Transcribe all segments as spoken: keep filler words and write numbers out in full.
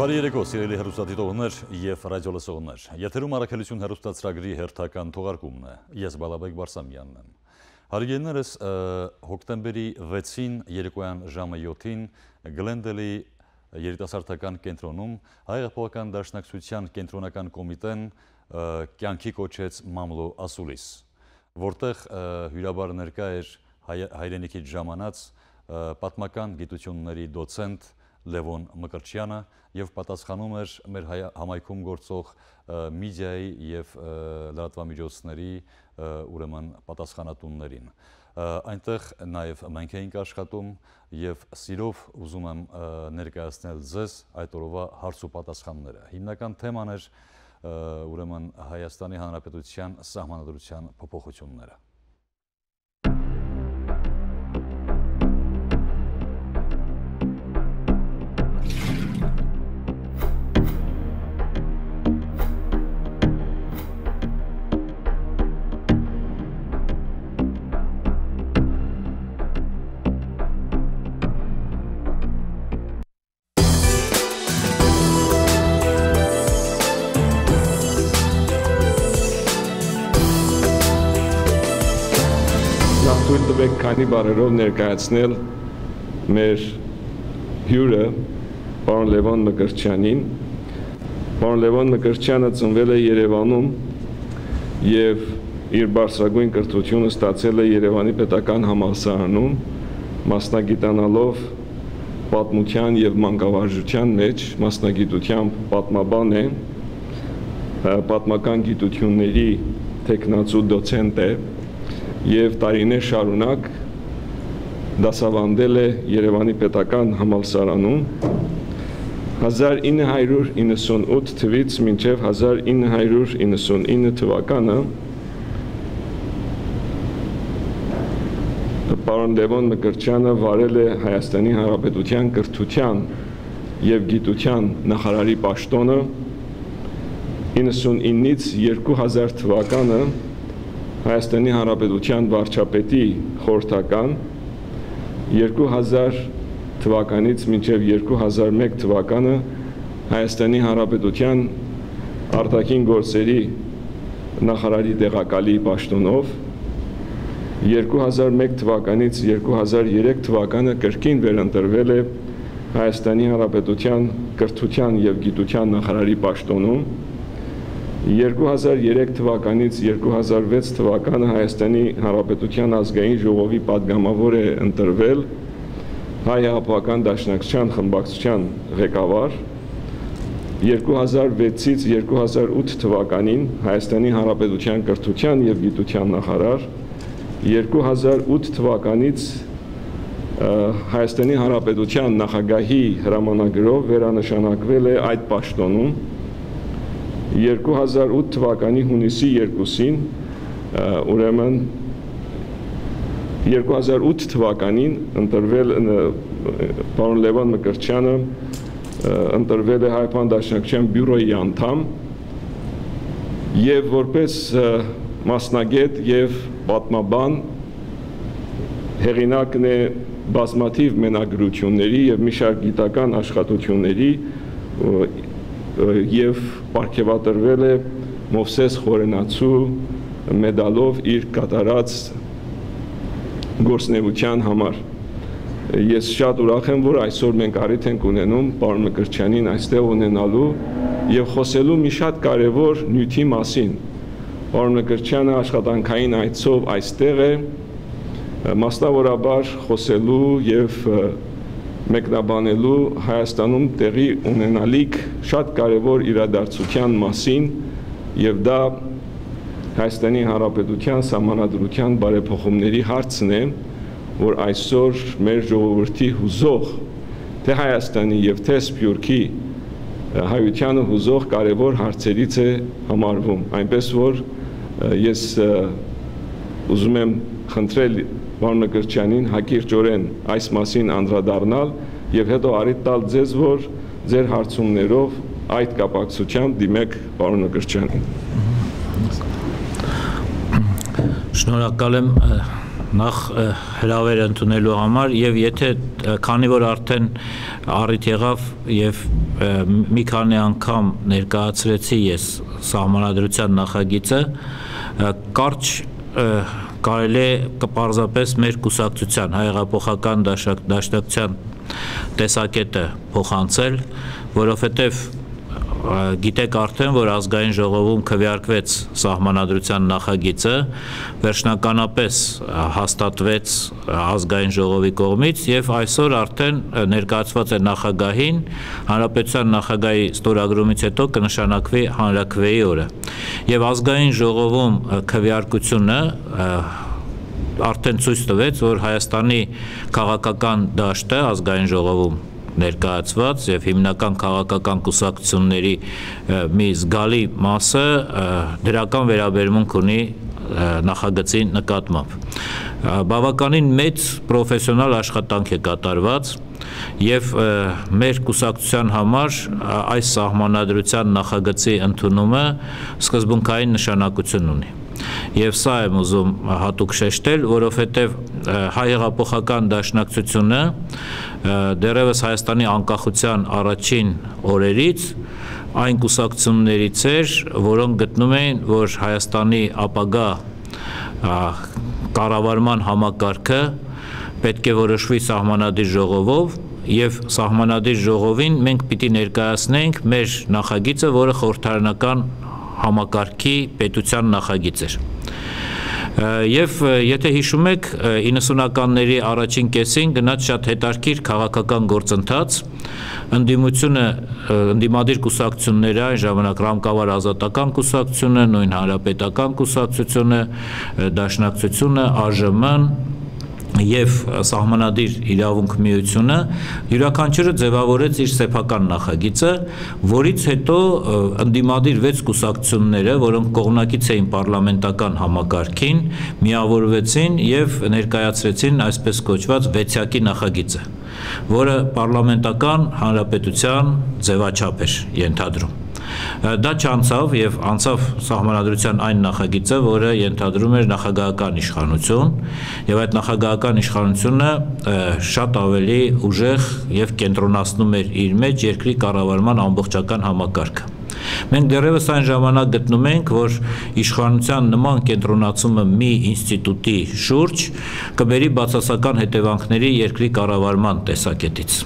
Բարի երեկո, սիրելի հեռուստադիտողներ եւ ռադիոլսողներ։ Եթերում Առաքելություն հեռուստացրագրի հերթական թողարկումն է։ Ես Բալաբեկ Բարսամյանն եմ։ Հարգելիներս, ը, հոկտեմբերի վեցին երեկոյան ժամը յոթին Գլենդելի երիտասարդական կենտրոնում Հայ հեղափոխական դաշնակցության կենտրոնական կոմիտեն, ը, կյանքի կոչեց մամլոյ ասուլիս, որտեղ, ը, հիւրաբար ներկայ էր հայ-, հայրենիքից ժամանած, ը, պատմական գիտությունների դոցենտ Լեւոն Մկրտչեանը եւ պատասխանում էր մեր հայ-, համայնքում գործող, ը, մեդիայի եւ, ը, լրատուամիջոցների, ը, ուրեմն պատասխանատուններին։ Ը, այնտեղ նաեւ մենք էինք աշխատում եւ սիրով ուզում եմ, ը, ներկայացնել ձեզ այդ օրովայ հարց ու պատասխանները։ Հիմնական թեման էր, ը, ուրեմն Հայաստանի Հանրապետության սահմանադրության փոփոխությունները։ Նախ թույլ տուէք քանի բառերով ներկայացնել մեր հիւրը, պարոն Լեւոն Մկրտչեանին։ Պարոն Լեւոն Մկրտչեանը ծնվել է Երեւանում եւ իր բարձրագոյն կրթութիւնը ստացել է Երեւանի պետական համալսարանում, մասնագիտանալով պատմութեան եւ մանկավարժութեան մէջ, մասնագիտութեամբ պատմաբան է, ը, պատմական գիտութիւնների թեկնածու դոցենտ է եւ տարիներ շարունակ դասաւանդել է Երեւանի պետական համալսարանում։ Հազար ինը հարիւր իննսունութ թուից մինչեւ հազար ինը հարիւր իննսունինը թուականը պարոն Լեւոն Մկրտչեանը վարել է Հայաստանի Հանրապետության կրթութեան եւ գիտութեան նախարարի պաշտօնը, իննսունինից երկու հազար թուականը Հայաստանի Հանրապետության վարչապետի խորհրդական, երկու հազար թուականից մինչեւ երկու հազար մէկ թուականը Հայաստանի Հանրապետության արտաքին գործերի նախարարի տեղակալի պաշտօնով, երկու հազար մէկ թուականից երկու հազար երեք թուականը կրկին վերընտրվել է Հայաստանի Հանրապետության կրթութեան եւ գիտութեան նախարարի պաշտօնում, երկու հազար երեք թուականից երկու հազար վեց թուականը Հայաստանի Հանրապետության ազգային ժողովի պատգամաւոր է ընտրվել Հայ հեղափոխական դաշնակցության խմբակցության ղեկավար, երկու հազար վեցից երկու հազար ութ թուականին Հայաստանի Հանրապետության կրթութեան եւ գիտութեան նախարար, երկու հազար ութ թուականից, ը, Հայաստանի Հանրապետության նախագահի հրամանագրով վերանշանակվել է այդ պաշտօնում, երկու հազար ութ թուականի յունիսի երկուսին, ը, ուրեմն երկու հազար ութ թուականին ընտրվել, ը, պարոն Լեւոն Մկրտչեանը, ը, ընտրվել է Հայ Պան Դաշնակցության բիւրոյի անդամ եւ որպես, ը, մասնագետ եւ պատմաբան հեղինակն է բազմաթիւ մենագրութիւնների եւ մի շարք գիտական աշխատութիւնների, ը, ը, եւ պարգեւատրվել է Մովսէս Խորենացու մեդալով իր կատարած գործունեութեան համար։ Ես շատ ուրախ եմ, որ այսօր մենք առիթ ենք ունենում պարոն Մկրտչեանին այստեղ ունենալու եւ խօսելու մի շատ կարեւոր նիւթի մասին։ Պարոն Մկրտչեանը աշխատանքային այցով այստեղ է, մասնավորաբար խօսելու եւ, ը, մեկնաբանելու Հայաստանում տեղի ունենալիք շատ կարեւոր իրադարձութեան մասին, եւ դա Հայաստանի Հանրապետության սահմանադրության բարեփոխումների հարցն է, որ այսօր մեր ժողովրդի հուզող, թէ Հայաստանի եւ թէ Սփիւռքի, ը, հայութեանը հուզող կարեւոր հարցերից է համարվում։ Այնպես որ, ը, ես, ը, ուզում եմ խնդրել պարոն Մկրտչեանին հակիրճօրեն այս մասին անդրադառնալ եւ հետո առիթ տալ ձեզ, որ ձեր հարցումներով այդ կապակցությամբ դիմեք պարոն Մկրտչեանին։ Շնորհակալ եմ, ը, Նախ, ը, հրաւեր ընդունելու համար, եւ եթե, ը, քանի որ արդեն առիթ եղաւ եւ, ը, մի քանի անգամ ներկայացրեցի ես սահմանադրության նախագիծը, ը, կարճ, ը, կարելի է կ-, պարզապէս մեր կուսակցության, Հայ հեղափոխական դաշակ-, դաշնակցության տեսակետը փոխանցել, որովհետեւ, ը, գիտեք արդեն, որ Ազգային ժողովում քվեարկուեց սահմանադրության նախագիծը, վերջնականապէս, ը, հաստատուեց, ը, Ազգային ժողովի կողմից եւ այսօր արդեն, ը, ներկայացուած է նախագահին, հանրապետության նախագահի ստորագրումից հետո կը նշանակուի հանրաքվեի օրը։ Եւ Ազգային ժողովում, ը, քվեարկությունը, ը, արդեն ցոյց տուեց, որ Հայաստանի քաղաքական դաշտը Ազգային ժողովում ներկայացուած եւ հիմնական քաղաքական կուսակցությունների, ը, մի զգալի մասը, ը, դրական վերաբերմունք ունի, ը, նախագծի նկատմամբ։ Ը, բավականին մեծ պրոֆեսիոնալ աշխատանք է կատարուած եւ, ը, մեր կուսակցության համար, ը, այս սահմանադրության նախագծի ընդունումը սկզբունքային նշանակություն ունի։ Եւ սա եմ ուզում յատուկ շեշտել, որովհետեւ, ը, Հայ հեղափոխական դաշնակցությունը, ը, դեռեւս Հայաստանի անկախության առաջին օրերից այն կուսակցություններից էր, որոնք գտնում էին, որ Հայաստանի ապագա, ա, կառավարման համակարգը պէտք է որոշուի սահմանադիր ժողովով, եւ սահմանադիր ժողովին մենք պիտի ներկայացնենք մեր նախագիծը, որը խորհրդարանական համակարգի պետության նախագիծ էր։ Ը, եւ, ը, եթե հիշում եք, ը, իննսունականների առաջին կեսին գնաց շատ հետաքրքիր քաղաքական գործընթաց, ընդդիմությունը, ը, ընդդիմադիր կուսակցությունները, այն ժամանակ Ռամկավար Ազատական կուսակցությունը, նոյն Հանրապետական կուսակցությունը, ը, Դաշնակցությունը, ԱЖՄ-ն, եւ սահմանադիր իրավունք միությունը, իւրաքանչիւրը ձեւաւորեց իր սեփական նախագիծը, որից հետո, ը, ընդդիմադիր վեց կուսակցությունները, որոնք կողմնակից էին պարլամենտական համակարգին, միաւորուեցին եւ ներկայացրեցին այսպես կոչուած վեցեակի նախագիծը, որը պարլամենտական հանրապետության ձեւաչափ էր ենթադրում։ Ը, դա չանցաւ եւ անցաւ սահմանադրության այն նախագիծը, որը ենթադրում էր նախագահական իշխանություն, եւ այդ նախագահական իշխանությունը, ը, շատ ավելի ուժեղ եւ կենտրոնացնում էր իր մեջ երկրի կառավարման ամբողջական համակարգը։ Մենք դեռեւս այն ժամանակ գտնում ենք, որ իշխանության նման կենտրոնացումը մի ինստիտուտի շուրջ կը բերի բացասական հետեւանքների երկրի կառավարման տեսակետից։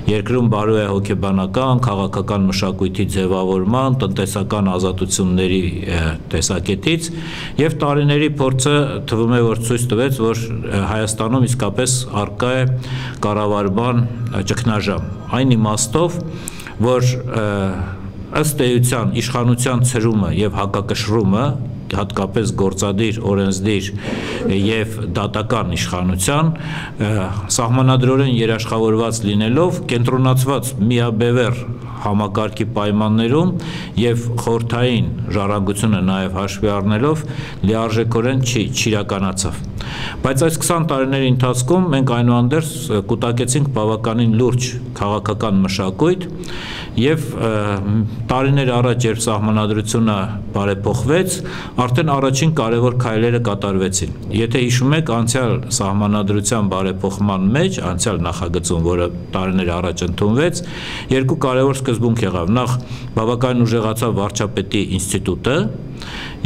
Երկրում բարու է հոգեբանական, քաղաքական մշակոյթի ձեւաւորման, տնտեսական ազատությունների, ը, տեսակետից, եւ տարիների փորձը թվում է, որ ցոյց տուեց, որ, ը, Հայաստանում իսկապէս առկայ է կառավարման, ը, ճգնաժամ։ Այն իմաստով, որ, ը, ըստ էության իշխանության ցրումը եւ հակակշռումը, հատկապես գործադիր, օրենսդիր եւ դատական իշխանության, ը, սահմանադրորեն երաշխավորված լինելով, կենտրոնացված միաբեւեռ համակարգի պայմաններում եւ խորհրդային ժառանգությունը նաեւ հաշուի առնելով, լիարժեքորեն չի, չիրականացաւ։ Բայց այս քսան տարիների ընթացքում մենք, այնուհանդերձ, ը, կուտակեցինք բավականին լուրջ քաղաքական մշակոյթ, եւ, ը, տարիներ առաջ, երբ սահմանադրությունը բարեփոխվեց, արդեն առաջին կարեւոր քայլերը կատարուեցին։ Եթե հիշում եք, անցեալ սահմանադրության բարեփոխման մեջ, անցեալ նախագծում, որը տարիներ առաջ ընդունվեց, երկու կարեւոր սկզբունք եղաւ։ Նախ, բավականին ուժեղացաւ վարչապետի ինստիտուտը,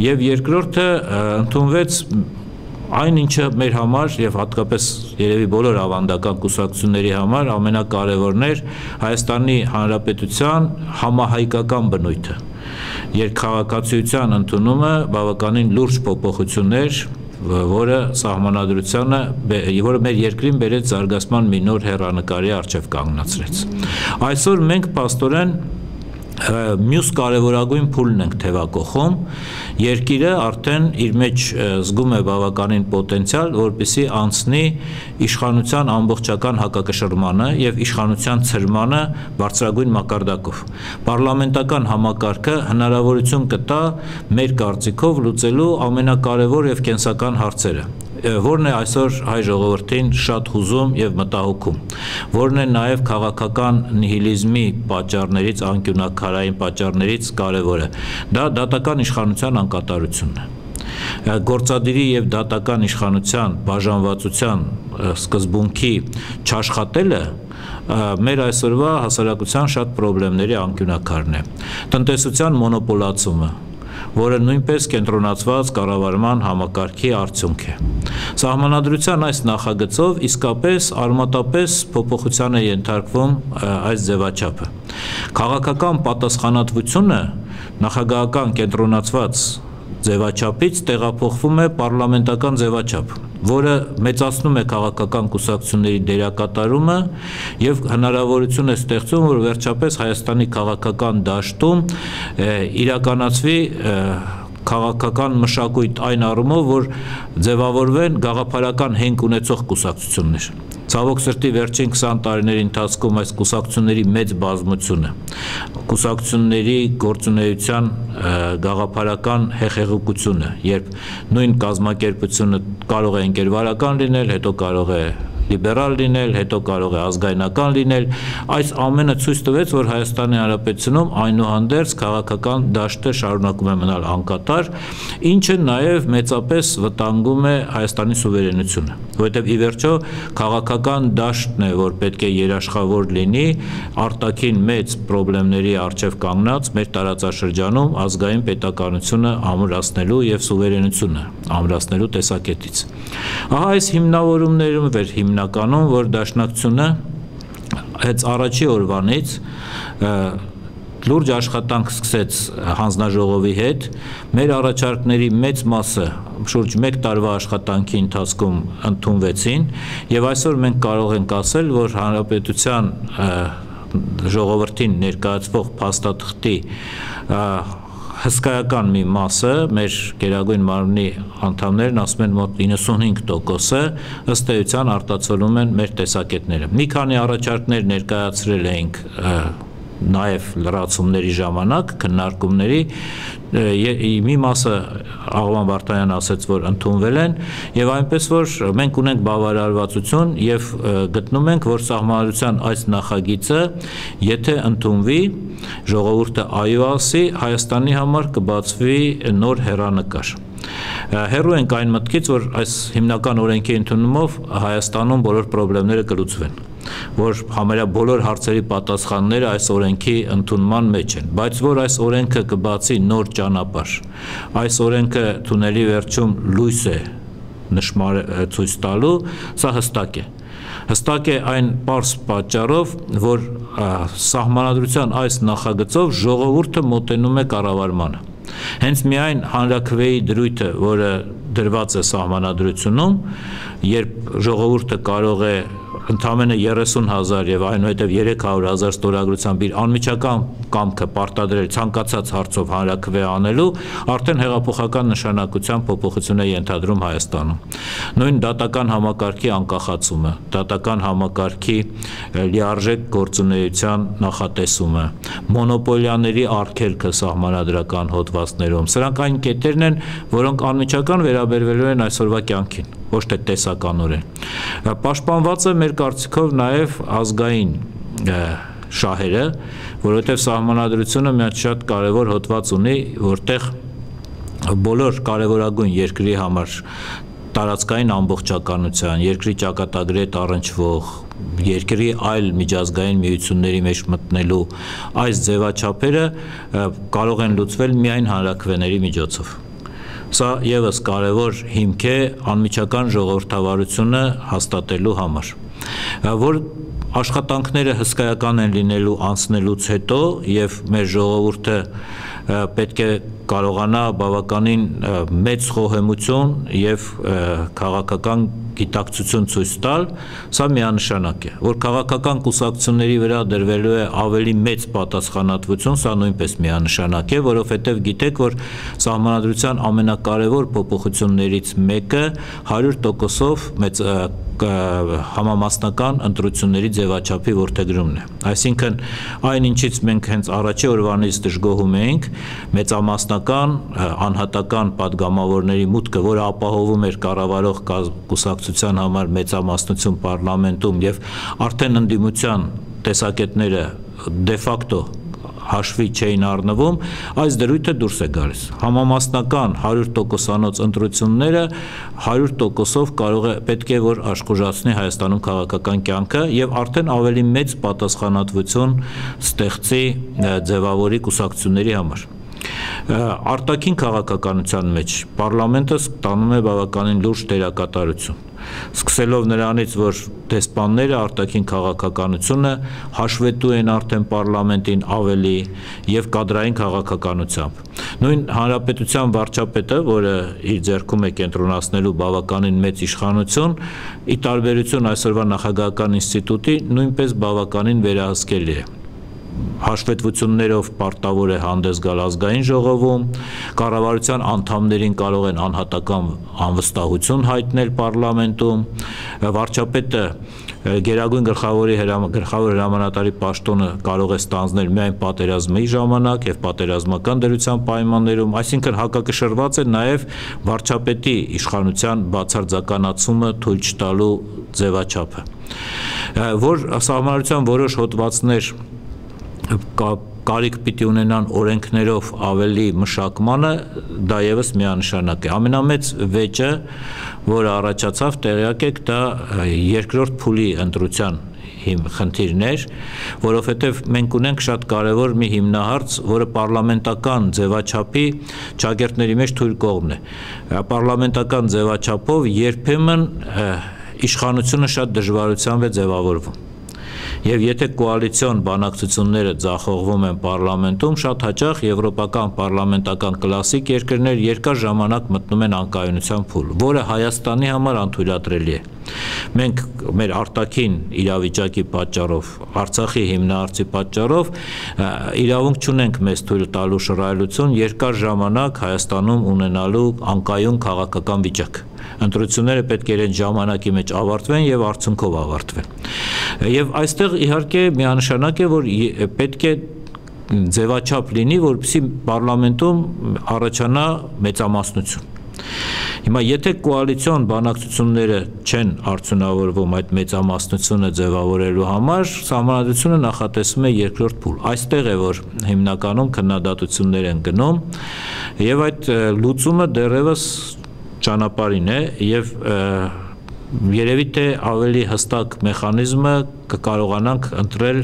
եւ երկրորդը, ը, ընդունվեց այն, ինչը մեր համար եւ հատկապես երեւի բոլոր աւանդական կուսակցությունների համար ամենակարեւորն էր՝ Հայաստանի Հանրապետության համահայկական բնոյթը։ Երկքաղաքացիության ընդունումը բավականին լուրջ փոփոխություն էր, ո-, որը սահմանադրությանը բե-, որը մեր երկրին բերեց զարգացման մի նոր հեռանկարի առջեւ կանգնացրեց։ Այսօր մենք, փաստորեն, ը, մյուս կարեւորագույն փուլն ենք թեւակոխում։ Երկիրը արդեն իր մեջ, ը, զգում է բավականին պոտենցիալ, որպեսզի անցնի իշխանության ամբողջական հակակշռմանը եւ իշխանության ցրմանը բարձրագույն մակարդակով։ Պարլամենտական համակարգը հնարաւորություն կը տայ, մեր կարծիքով, լուծելու ամենակարեւոր եւ կենսական հարցերը, ը, որն է այսօր հայ ժողովրդին շատ հուզում եւ մտահոգում, որն է նաեւ քաղաքական նիհիլիզմի պատճառներից, անկիւնակարային պատճառներից կարեւորը։ Դա դատական իշխանության անկատարությունն է։ Գործադիրի եւ դատական իշխանութեան բաժանուածութեան, ը, սկզբունքի չաշխատելը, ը, մեր այսօրուայ հասարակութեան շատ պրոբլեմների անկիւնակարն է։ Տնտեսութեան մոնոպոլացումը, որը նոյնպէս կենտրոնացուած կառավարման համակարգի արդիւնք է։ Սահմանադրութեան այս նախագծով իսկապէս արմատապէս փոփոխութեան է ենթարկվում, ը, այս ձեւաչափը։ Քաղաքական պատասխանատվությունը նախագահական կենտրոնացուած ձեւաչափից տեղափոխվում է պառլամենտական ձեւաչափ, որը մեծացնում է քաղաքական կուսակցությունների դերակատարումը եւ հնարաւորութիւն է ստեղծում, որ վերջապէս Հայաստանի քաղաքական դաշտում, ը, իրականացուի, ը, քաղաքական մշակոյթ այն առումով, որ ձեւաւորուեն գաղափարական հենք ունեցող կուսակցություններ։ Ցաւոք սրտի, վերջին քսան տարիների ընթացքում այս կուսակցությունների մեծ բազմությունը, կուսակցությունների գործունեութեան, ը, գաղափարական հեղեղուկությունը, երբ նոյն կազմակերպությունը կարող է ընկերվարական լինել, հետո կարող է լիբերալ լինել, հետո կարող է ազգայնական լինել, այս ամենը ցոյց տուեց, որ Հայաստանի Հանրապետությունում այնուհանդերձ քաղաքական դաշտը շարունակում է մնալ անկատար, ինչը նաեւ մեծապէս վտանգում է Հայաստանի սուվերենությունը, որովհետեւ, ի վերջոյ, քաղաքական դաշտն է, որ պէտք է երաշխաւոր լինի արտաքին մեծ պրոբլեմների առջեւ կանգնած մեր տարածաշրջանում ազգային պետականությունը ամրացնելու եւ սուվերենությունը ամրացնելու տեսակետից։ Ահա այս հիմնավորումներուն վեր հիմնականում, որ Դաշնակցությունը հենց առաջի օրուանից, ը, լուրջ աշխատանք սկսեց հանձնաժողովի հետ, մեր առաջարկների մեծ մասը շուրջ մեկ տարուայ աշխատանքի ընթացքում ընդունուեցին, եւ այսօր մենք կարող ենք ասել, որ Հանրապետութեան, ը, ժողովրդին ներկայացվող փաստաթղթի, ը, հսկայական մի մասը, մեր Գերագույն մարմնի անդամներն ասում են, մոտ իննսունհինգ տոկոսը, ըստ էութեան, արտացոլում են մեր տեսակետները։ Մի քանի առաջարկներ ներկայացրել էինք, ը, նաեւ լրացումների ժամանակ, քննարկումների, ը, ե-, ի-, մի մասը Աղուան Վարդանեան ասեց, որ ընդունվել են, եւ այնպես որ մենք ունենք բաւարարվածություն եւ, ը, գտնում ենք, որ սահմանադրութեան այս նախագիծը, եթե ընդունուի, ժողովուրդը «այո» ասի, Հայաստանի համար կը բացուի նոր հեռանկար։ Ը, հեռու ենք այն մտքից, որ այս հիմնական օրենքի ընդունումով Հայաստանում բոլոր պրոբլեմները կը լուծուեն, որ համարյա բոլոր հարցերի պատասխանները այս օրենքի ընդունման մեջ են, բայց որ այս օրենքը կը բացի նոր ճանապարհ, այս օրենքը թունելի վերջում լոյս է նշմար, ը, ցոյց տալու, սա հստակ է։ Հստակ է այն պարզ պատճառով, որ, ա, սահմանադրութեան այս նախագծով ժողովուրդը մոտենում է կառավարմանը։ Հենց միայն հանրաքուէի դրոյթը, որը դրուած է սահմանադրությունում, երբ ժողովուրդը կարող է ընդամենը երեսուն հազար եւ այնուհետեւ երեք հարյուր հազար ստորագրությամբ իր անմիջական կամքը պարտադրել ցանկացած հարցով հանրաքուէ անելու, արդեն հեղափոխական նշանակության փոփոխություն է ենթադրում Հայաստանում։ Նոյն դատական համակարգի անկախացումը, դատական համակարգի, ը, լիարժեք գործունեության նախատեսումը, մոնոպոլիաների արգելքը սահմանադրական հոդվածներում, սրանք այն կետերն են, որոնք անմիջական վերաբերվելու են այսօրվա կյանքին, ոչ թե տեսականորեն։ Ը, պաշտպանված է մեր կարծիքով նաեւ ազգային, ը, շահերը, որովհետեւ սահմանադրությունը մի հատ շատ կարեւոր հոդված ունի, որտեղ բոլոր կարեւորագույն երկրի համար տարածքային ամբողջականության, երկրի ճակատագրի հետ առնչվող, երկրի այլ միջազգային միությունների մեջ մտնելու այս ձեւաչափերը, ը, կարող են լուծվել միայն հանրաքուէների միջոցով։ Սա եւս կարեւոր հիմք է անմիջական ժողովրդավարությունը հաստատելու համար, ը, որ աշխատանքները հսկայական են լինելու անցնելուց հետո եւ մեր ժողովուրդը, ը, պէտք է կարողանայ բաւականին, ը, մեծ խոհեմություն եւ, ը, քաղաքական գիտակցություն ցոյց տալ, սա միանշանակ է։ Որ քաղաքական կուսակցությունների վրայ դրուելու է աւելի մեծ պատասխանատվություն, սա նոյնպէս միանշանակ է, որովհետեւ գիտեք, որ սահմանադրութեան ամենակարեւոր փոփոխություններից մէկը հարիւր տոկոսով մեծ, ը, կ-, համամասնական ընտրությունների ձեւաչափի որդեգրումն է։ Այսինքն, այն ինչից մենք հենց առաջի օրուանից դժգոհում էինք, մեծամասնական, ը, անհատական պատգամավորների մուտքը, որը ապահովում էր կառավարող կազ-, կուսակցության համար մեծամասնություն պառլամենտում եւ արդեն ընդդիմության տեսակետները դե ֆակտո հաշուի չէին առնվում, այս դրոյթը դուրս է գալիս։ Համամասնական հարիւր տոկոսանոց ընտրութիւնները հարիւր տոկոսով կարող է, պետք է որ աշխուժացնի Հայաստանում քաղաքական կեանքը եւ արդեն ավելի մեծ պատասխանատվութիւն ստեղծի, ը, ձեւաւորի կուսակցութիւնների համար։ Ը, արտաքին քաղաքականութեան մեջ պարլամենտը ս-, տանում է բաւականին լուրջ դերակատարութիւն, սկսելով նրանից, որ դեսպանները, արտաքին քաղաքականությունը հաշուետու են արդեն պարլամենտին ավելի եւ կադրային քաղաքականությամբ։ Նոյն հանրապետութեան վարչապետը, որը իր ձեռքում է կենտրոնացնելու բաւականին մեծ իշխանութիւն, ի տարբերութիւն այսօրուայ նախագահական ինստիտուտի, նոյնպէս բաւականին վերահսկելի է։ Հաշուետուութիւններով պարտաւոր է հանդէս գալ Ազգային ժողովում, կառավարութեան անդամներին կարող են անհատական անվստահութիւն յայտնել պարլամենտում, վարչապետը, ը, գերագոյն գլխաւորի հրամ-, գլխաւոր հրամանատարի պաշտօնը կարող է ստանձնել միայն պատերազմի ժամանակ եւ պատերազմական դրութեան պայմաններում, այսինքն հակակշռուած է նաեւ վարչապետի իշխանութեան բացարձականացումը թոյլ չտալու ձեւաչափը, ը, որ սահմանադրութեան որոշ հոդվածներ կա-, կարիք պիտի ունենան օրենքներով ավելի մշակմանը, դա եւս միանշանակ է։ Ամենամեծ վեճը, որը առաջացաւ, տեղեակ եք, դա, ը, երկրորդ փուլի ընտրութեան հիմ-, խնդիրն էր, որովհետեւ մենք ունենք շատ կարեւոր մի հիմնահարց, որը պարլամենտական ձեւաչափի ճակերտների մեջ թոյլ կողմն է։ Պարլամենտական ձեւաչափով երբեմն, ը, իշխանութիւնը շատ դժուարութեամբ է ձեւաւորվում։ Եւ եթե կոալիցիոն բանակցութիւնները ձախողվում են պարլամենտում, շատ յաճախ եվրոպական պարլամենտական կլասիկ երկրներ երկար ժամանակ մտնում են անկայունության փուլ, որը Հայաստանի համար անթոյլատրելի է։ Մենք մեր արտաքին իրավիճակի պատճառով, Արցախի հիմնահարցի պատճառով, ը, իրավունք չունենք մեզ թոյլ տալու շռայլութիւն երկար ժամանակ Հայաստանում ունենալու անկայուն քաղաքական վիճակ։ Ընտրութիւնները պետք է իրենց ժամանակի մեջ ավարտվեն եւ արդյունքով ավարտվեն։ Եւ այստեղ իհարկե միանշանակ է, որ ե-, պետք է ձեւաչափ լինի, որպեսզի պարլամենտում առաջանա մեծամասնություն։ Հիմա, եթե կոալիցիոն բանակցությունները չեն արդյունաւորվում այդ մեծամասնությունը ձեւաւորելու համար, սահմանադրությունը նախատեսվում է երկրորդ փուլ։ Այստեղ է, որ հիմնականում քննադատություններ են գնում, եւ այդ, ը, լուծումը դեռեւս ճանապարհին է, եւ, ը, երեւի թե ավելի հստակ մեխանիզմը կկարողանանք ընտրել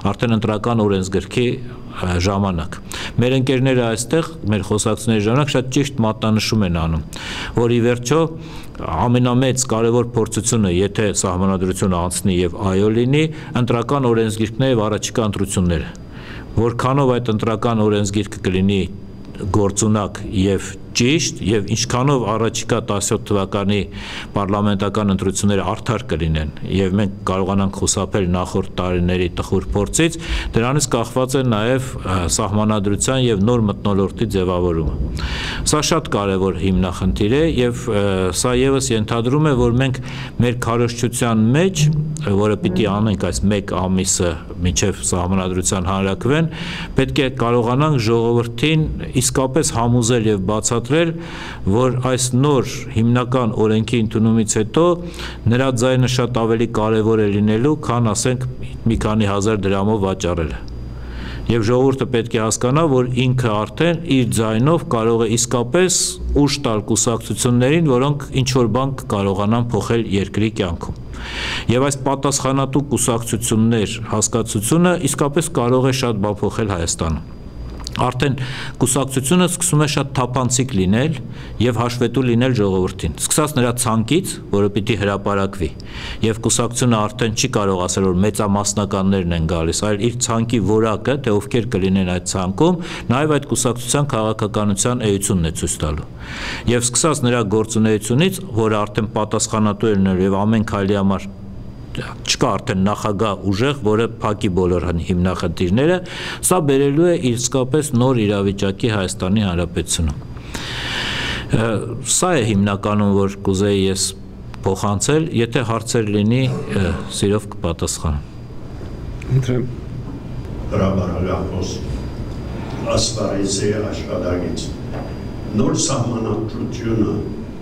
արդեն ընտրական օրենսգրքի, ը, ժամանակ։ Մեր ընկերները այստեղ, մեր խոսակցությունների ժամանակ շատ ճիշտ մատնանշում են անում, որ ի վերջո ամենամեծ կարեւոր փորձությունը, եթե սահմանադրությունը անցնի եւ այո լինի, ընտրական օրենսգիրքն է եւ առաջիկայ ընտրությունները։ Որքանով այդ ընտրական օրենսգիրքը կլինի գործունակ եւ ճիշտ, եւ ինչքանով առաջիկայ տասյոթ թվականի պարլամենտական ընտրությունները արդար կլինեն, եւ մենք կարողանանք խուսափել նախորդ տարիների տխուր փորձից, դրանից կախված է նաեւ, ը, սահմանադրության եւ նոր մթնոլորտի ձեւավորումը։ Սա շատ կարեւոր հիմնախնդիր է, եւ, ը, սա եւս ենթադրում է, որ մենք մեր քարոզչության մեջ, որը պիտի անենք այս մեկ ամիսը մինչեւ սահմանադրության հանրակրթ, պետք է կարողանանք ժողովրդին իսկապես համոզել եւ բացատրել, որ այս նոր հիմնական օրենքի ընդունումից հետո նրա ձայնը շատ ավելի կարեւոր է լինելու, քան, ասենք, մի քանի հազար դրամով վաճառելը։ Եւ ժողովուրդը պետք է հասկանա, որ ինքը արդեն իր ձայնով կարող է իսկապես ուժ տալ կուսակցություններին, որոնք ինչ-որ բան կկարողանան փոխել երկրի կյանքում։ Եւ այս պատասխանատու կուսակցություններ հասկացությունը իսկապես կարող է շատ բան փոխել Հայաստանում։ Արդեն կուսակցությունը սկսում է շատ թափանցիկ լինել եւ հաշվետու լինել ժողովրդին, սկսած նրա ցանկից, որը պիտի հրապարակվի, եւ կուսակցությունը արդեն չի կարող ասել, որ մեծամասնականներն են գալիս, այլ իր ցանկի որակը, թե ովքեր կլինեն այդ ցանկում, նաեւ այդ կուսակցության քաղաքականության էությունն է ցոյց տալու։ Եւ սկսած նրա գործունեությունից, որը արդեն պատասխանատու է լինելու եւ ամեն քայլի համար չկա արդեն նախագահ ուժեղ, որը փակի բոլոր հն-, հիմնախնդիրները, սա բերելու է իսկապես նոր իրավիճակի Հայաստանի Հանրապետությունում։ Ը, սա է հիմնականում, որ կուզեի ես փոխանցել, եթե հարցեր լինի, ը, սիրով կպատասխանեմ։ Խնդրեմ։ Հրապարակախոս, ասպարեզի աշխատակից։ Նոր սահմանադրությունը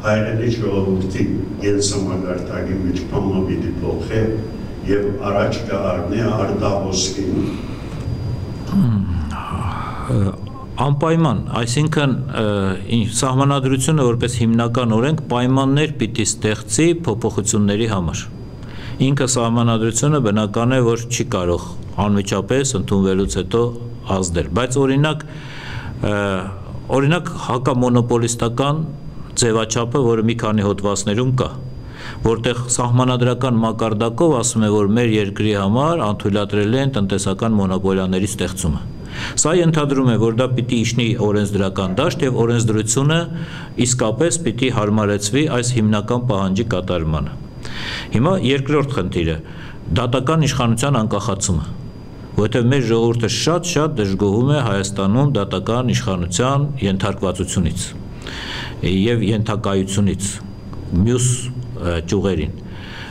հայրենի ժողովրդի կենսամակարդակի մեջ բան մը պիտի փոխէ եւ առաջ կը առնէ արտահոսքին։ Անպայման, այսինքն, ը, ի-, սահմանադրությունը որպես հիմնական օրենք պայմաններ պիտի ստեղծի փոփոխությունների համար։ Ինքը սահմանադրությունը բնական է, որ չի կարող անմիջապես ընդունվելուց հետո ազդել, բայց օրինակ, ը, օրինակ հակամոնոպոլիստական ձևաչափը, որը մի քանի հոդվածներում կա, որտեղ սահմանադրական մակարդակով ասում է, որ մեր երկրի համար անթոյլատրել են տնտեսական մոնոպոլիաների ստեղծումը։ Սա ենթադրում է, որ դա պիտի իջնի օրենսդրական դաշտ եւ օրենսդրությունը իսկապես պիտի յարմարեցուի այս հիմնական պահանջի կատարմանը։ Հիմա երկրորդ խնդիրը՝ դատական իշխանության անկախացումը, որովհետեւ մեր ժողովուրդը շատ-շատ դժգոհում է Հայաստանում դատական իշխանության ենթարկվածությունից եւ ենթակայությունից մյուս, ը, ճյուղերին։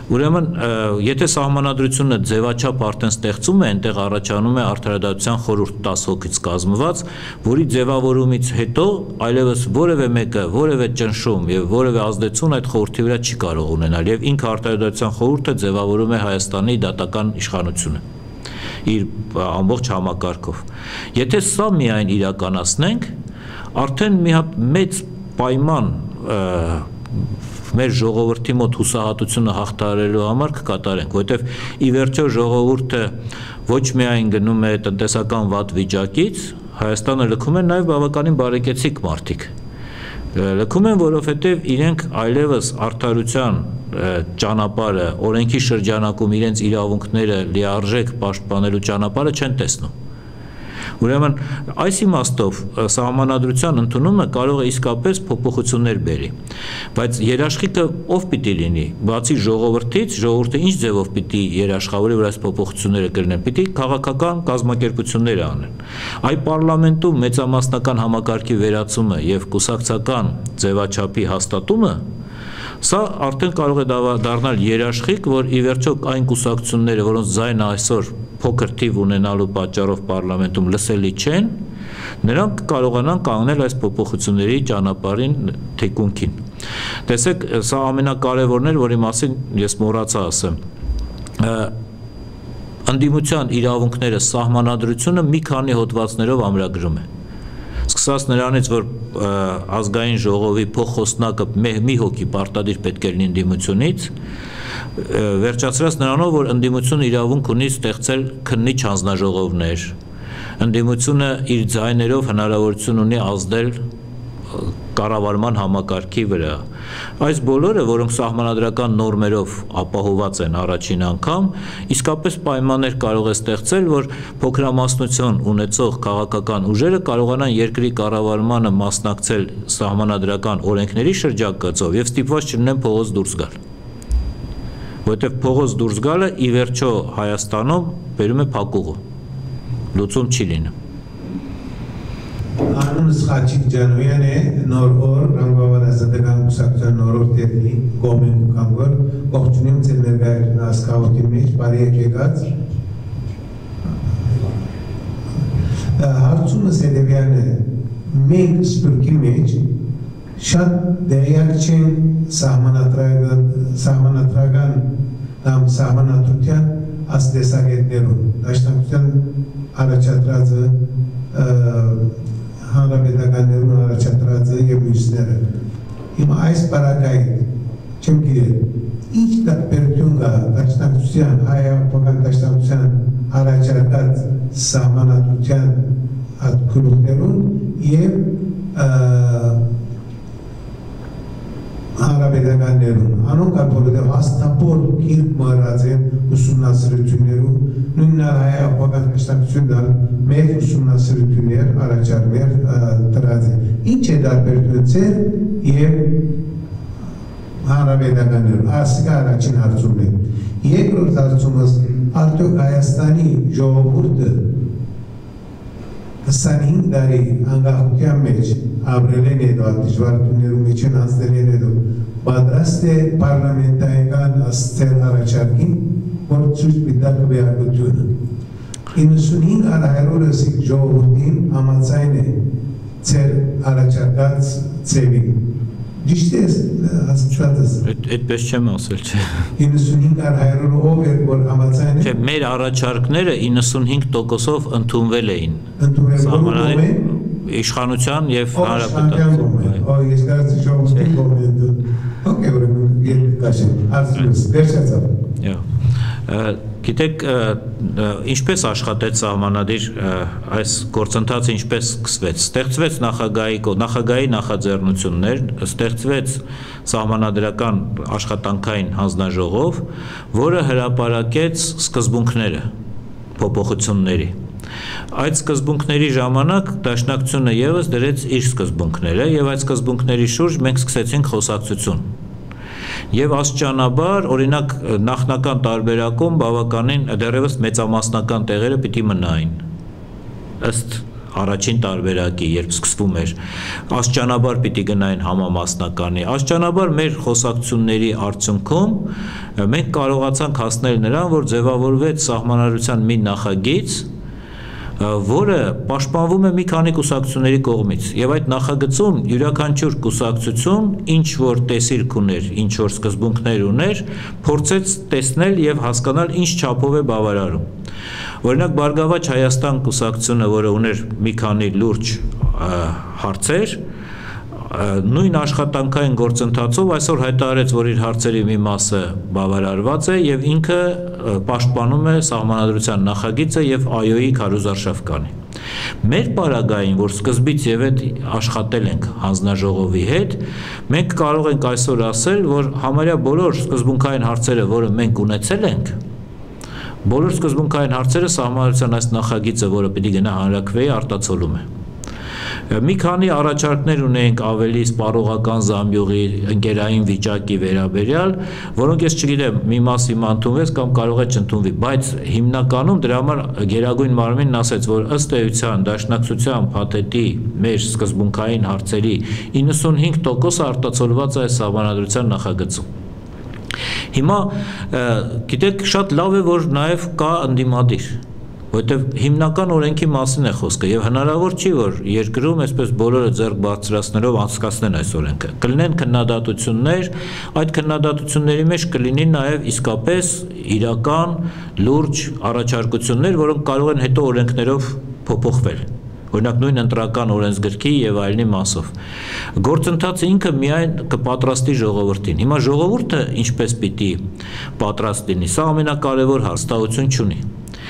Ուրեմն, ը, եթե սահմանադրությունը ձևաչափ արդեն ստեղծում է, այնտեղ առաջանում է Արդարադատության խորհուրդ, տաս հոգից կազմված, որի ձևավորումից հետո այլեւս որեւէ մեկը, որեւէ ճնշում եւ որեւէ ազդեցություն այդ խորհրդի վրա չի կարող ունենալ, եւ ինքը Արդարադատության խորհուրդը ձևավորում է Հայաստանի դատական իշխանությունը իր, ը, ամբողջ համակարգով։ Եթե սա միայն իրականացնենք, արդեն մի հատ մեծ պայման, ը, մեր ժողովրդի մոտ հուսահատությունը հաղթահարելու համար կկատարենք, որովհետեւ ի վերջո ժողովուրդը ոչ միայն գնում է տնտեսական վատ վիճակից, Հայաստանը լքում են նաեւ բավականին բարեկեցիկ մարդիկ։ Ը, լքում են, որովհետեւ իրենք այլեւս արդարության, ը, ճանապարհը, օրենքի շրջանակում իրենց իրավունքները լիարժեք պաշտպանելու ճանապարհը չեն տեսնում։ Ուրեմն, այս իմաստով, ը, սահմանադրության ընդունումը կարող է իսկապես փոփոխություններ բերի, բայց երաշխիքը ով պիտի լինի, բացի ժողովրդից, ժողովուրդը ինչ ձևով պիտի երաշխավորի, որ այս փոփոխությունները կլինեն, պիտի քաղաքական կազմակերպությունները անեն։ Այ պարլամենտում մեծամասնական համակարգի վերացումը եւ կուսակցական ձևաչափի հաստատումը, սա արդեն կարող է դավա-, դառնալ երաշխիք, որ ի վերջո այն կուսակցությունները, որոնց ձայնը այսօր փոքր թիւ ունենալու պատճառով պարլամենտում լսելի չեն, նրանք կարողանան կանգնել այս փոփոխությունների ճանապարհին թիկունքին։ Տեսեք, սա ամենակարեւորն էր, որի մասին ես մոռացայ ասեմ։ Ը, ընդդիմության իրավունքները սահմանադրությունը մի քանի հոդվածներով ամրագրում է։ Սկսած նրանից, որ, ը, ազգային ժողովի փոխխոսնակը մե-, մի հոգի պարտադիր պէտք է լինի ընդդիմությունից, ը, վերջացրած նրանով, որ ընդդիմությունը իրավունք ունի ստեղծել քննիչ հանձնաժողովներ, ընդդիմությունը իր ձայներով հնարավորություն ունի ազդել, ը, կառավարման համակարգի վրա։ Այս բոլորը, որոնք սահմանադրական նորմերով ապահովված են առաջին անգամ, իսկապես պայմաններ կարող է ստեղծել, որ փոքրամասնություն ունեցող քաղաքական ուժերը կարողանան երկրի կառավարմանը մասնակցել սահմանադրական օրենքների շրջագծով եւ ստիպված չլինեն փողոց դուրս գալ։ Որովհետեւ փողոց դուրս գալը ի վերջո Հայաստանում բերում է փակուղու, լուծում չի լինում։ Անունս Խաչիկ Ջանոյան է, Նոր օր, Ռամբավար Ազատական Կուսակցության նորորդ դերնի կողմէն կու կամ որ ողջունեմ ձեր ներկայությունը այս գաղութի մեջ, բարի եք եկած։ Ա, հարցումս հետեւեալն է, մենք Սփիւռքի մեջ շատ տեղեակ չենք սահմանադրական, սահմանադրական կամ սահմանադրության այս տեսակետներուն, Դաշնակցության առաջադրածը, ը, հանրապետականներուն առաջադրածը եւ մյուսները։ Հիմա այս պարագային չեմ գիտեր, ինչ տարբերություն կա Դաշնակցության, Հայ Հեղափոխական Դաշնակցության առաջարկած սահմանադրության այդ գլուխներուն եւ, ը, հանրապետականներուն։ Անոնք ալ որովհետեւ հաստափորդ գիրք մը ըրած են ուսումնասիրություններու, նոյնն ալ Հայ Հեղափոխական Դաշնակցությունն ալ մեր ուսումնասիրություններ առաջարներ, ը, դրած է։ Ինչ է տարբերությունը ձեր եւ հանրապետականներուն։ Ասիկա առաջին հարցումն է։ Երկրորդ հարցումս, արդյոք Հայաստանի ժողովուրդը քսանհինգ տարի անկախության մեջ ապրելէն հետո, այդ դժվարութիւններու միջին անցնելէն հետո, պատրաստ է պարլամենտարիական ասցել առաջարկին, որ ցոյց պիտի տայ քուեարկութիւնը։ Իննսունհինգ առ հարիւրս ժողովուրդին համաձայն է ձեր առաջարկած ձեւին։ Ճիշդ ես, ասացած ես։ Այդ, այդպես չեմ ասել, չէ։ Իննսունհինգ առ հարիւրը ով էր, որ համաձայն է։ Չէ, մեր առաջարկները իննսունհինգ տոկոսով ընդունվել էին։ Ընդունվել, որու Սահմանային կողմէ։ Իշխանության եւ Ով իշխանության հանրապետության կողմէ։ Այո։ Ո, ես կարծի ժողովրդի Չէ։ Կողմէ ընդուն։ Okay, ուրեմն, երկու քաշեմ։ Հարցումս վերջացավ։ Յա։ Ը, գիտեք, ը, ը, ինչպես աշխատեց սահմանադիր, ը, այս գործընթացը ինչպես սկսվեց։ Ստեղծվեց նախագահի կո-, նախագահի նախաձեռնություններ, ստեղծվեց սահմանադրական աշխատանքային հանձնաժողով, որը հրապարակեց սկզբունքները փոփոխությունների։ Այդ սկզբունքների ժամանակ Դաշնակցությունը ևս դրեց իր սկզբունքները, եւ այդ սկզբունքների շուրջ մենք սկսեցինք խոսակցություն։ Եւ աստիճանաբար, օրինակ, նախնական տարբերակում բավականին դեռեւս մեծամասնական տեղերը պիտի մնային, ըստ առաջին տարբերակի, երբ սկսվում էր, աստիճանաբար պիտի գնային համամասնականի։ Աստիճանաբար մեր խոսակցությունների արդյունքում, ը, մենք կարողացանք հասնել նրան, որ ձեւավորվեց սահմանադրության մի նախագիծ, ը, որը պաշտպանվում է մի քանի կուսակցությունների կողմից, եւ այդ նախագծում յուրաքանչյուր կուսակցություն ինչ որ տեսիլք ուներ, ինչ որ սկզբունքներ ուներ, փորձեց տեսնել եւ հասկանալ ինչ չափով է բաւարարում։ Օրինակ, Բարգավաճ Հայաստան կուսակցությունը, որը ուներ մի քանի լուրջ, ը, հարցեր, ը, նոյն աշխատանքային գործընթացով այսօր հայտարարեց, որ իր հարցերի մի մասը բաւարարված է եւ ինքը, ը, պաշտպանում է սահմանադրության նախագիծը եւ այոյի քարոզարշաւկանի։ Մեր պարագային, որ սկզբից եւ հետ աշխատել ենք հանձնաժողովի հետ, մենք կարող ենք այսօր ասել, որ համարյա բոլոր սկզբունքային հարցերը, որը մենք ունեցել ենք, բոլոր սկզբունքային հարցերը սահմանադրության այս նախագիծը, որը պիտի գնա հանրաքվեի, արտացոլում է։ Մի քանի առաջարկներ ունենք ավելի սպառողական զամբիողի ընկերային վիճակի վերաբերյալ, որոնք ես չգիտեմ, մի մաս հիմա ընդունվեց կամ կարող է չընդունվի, բայց հիմնականում դրա համար Գերագույն Մարմինն ասեց, որ ըստ էության Դաշնակցության փաթեթի մեր սկզբունքային հարցերի իննսունհինգ տոկոսը արտացոլված է այս սահմանադրության նախագծում։ Հիմա, ը, գիտեք, շատ լավ է, որ նաեւ կա ընդդիմադիր, որովհետեւ հիմնական օրենքի մասին է խոսքը, եւ հնարավոր չի, որ երկրում այսպես բոլորը ձեռք բարձրացնելով անցկացնեն այս օրենքը։ Կլինեն քննադատություններ, այդ քննադատությունների մեջ կլինի նաեւ իսկապես իրական լուրջ առաջարկություններ, որոնք կարող են հետո օրենքներով փոփոխվել, օրինակ, նոյն ընտրական օրենսգրքի եւ այլնի մասով։ Գործընթացը ինքը միայն կը պատրաստի ժողովրդին։ Հիմա ժողովուրդը ինչպես պիտի պատրաստ լինի, սա ամենակարեւոր հարց, վստահութիւն չունի։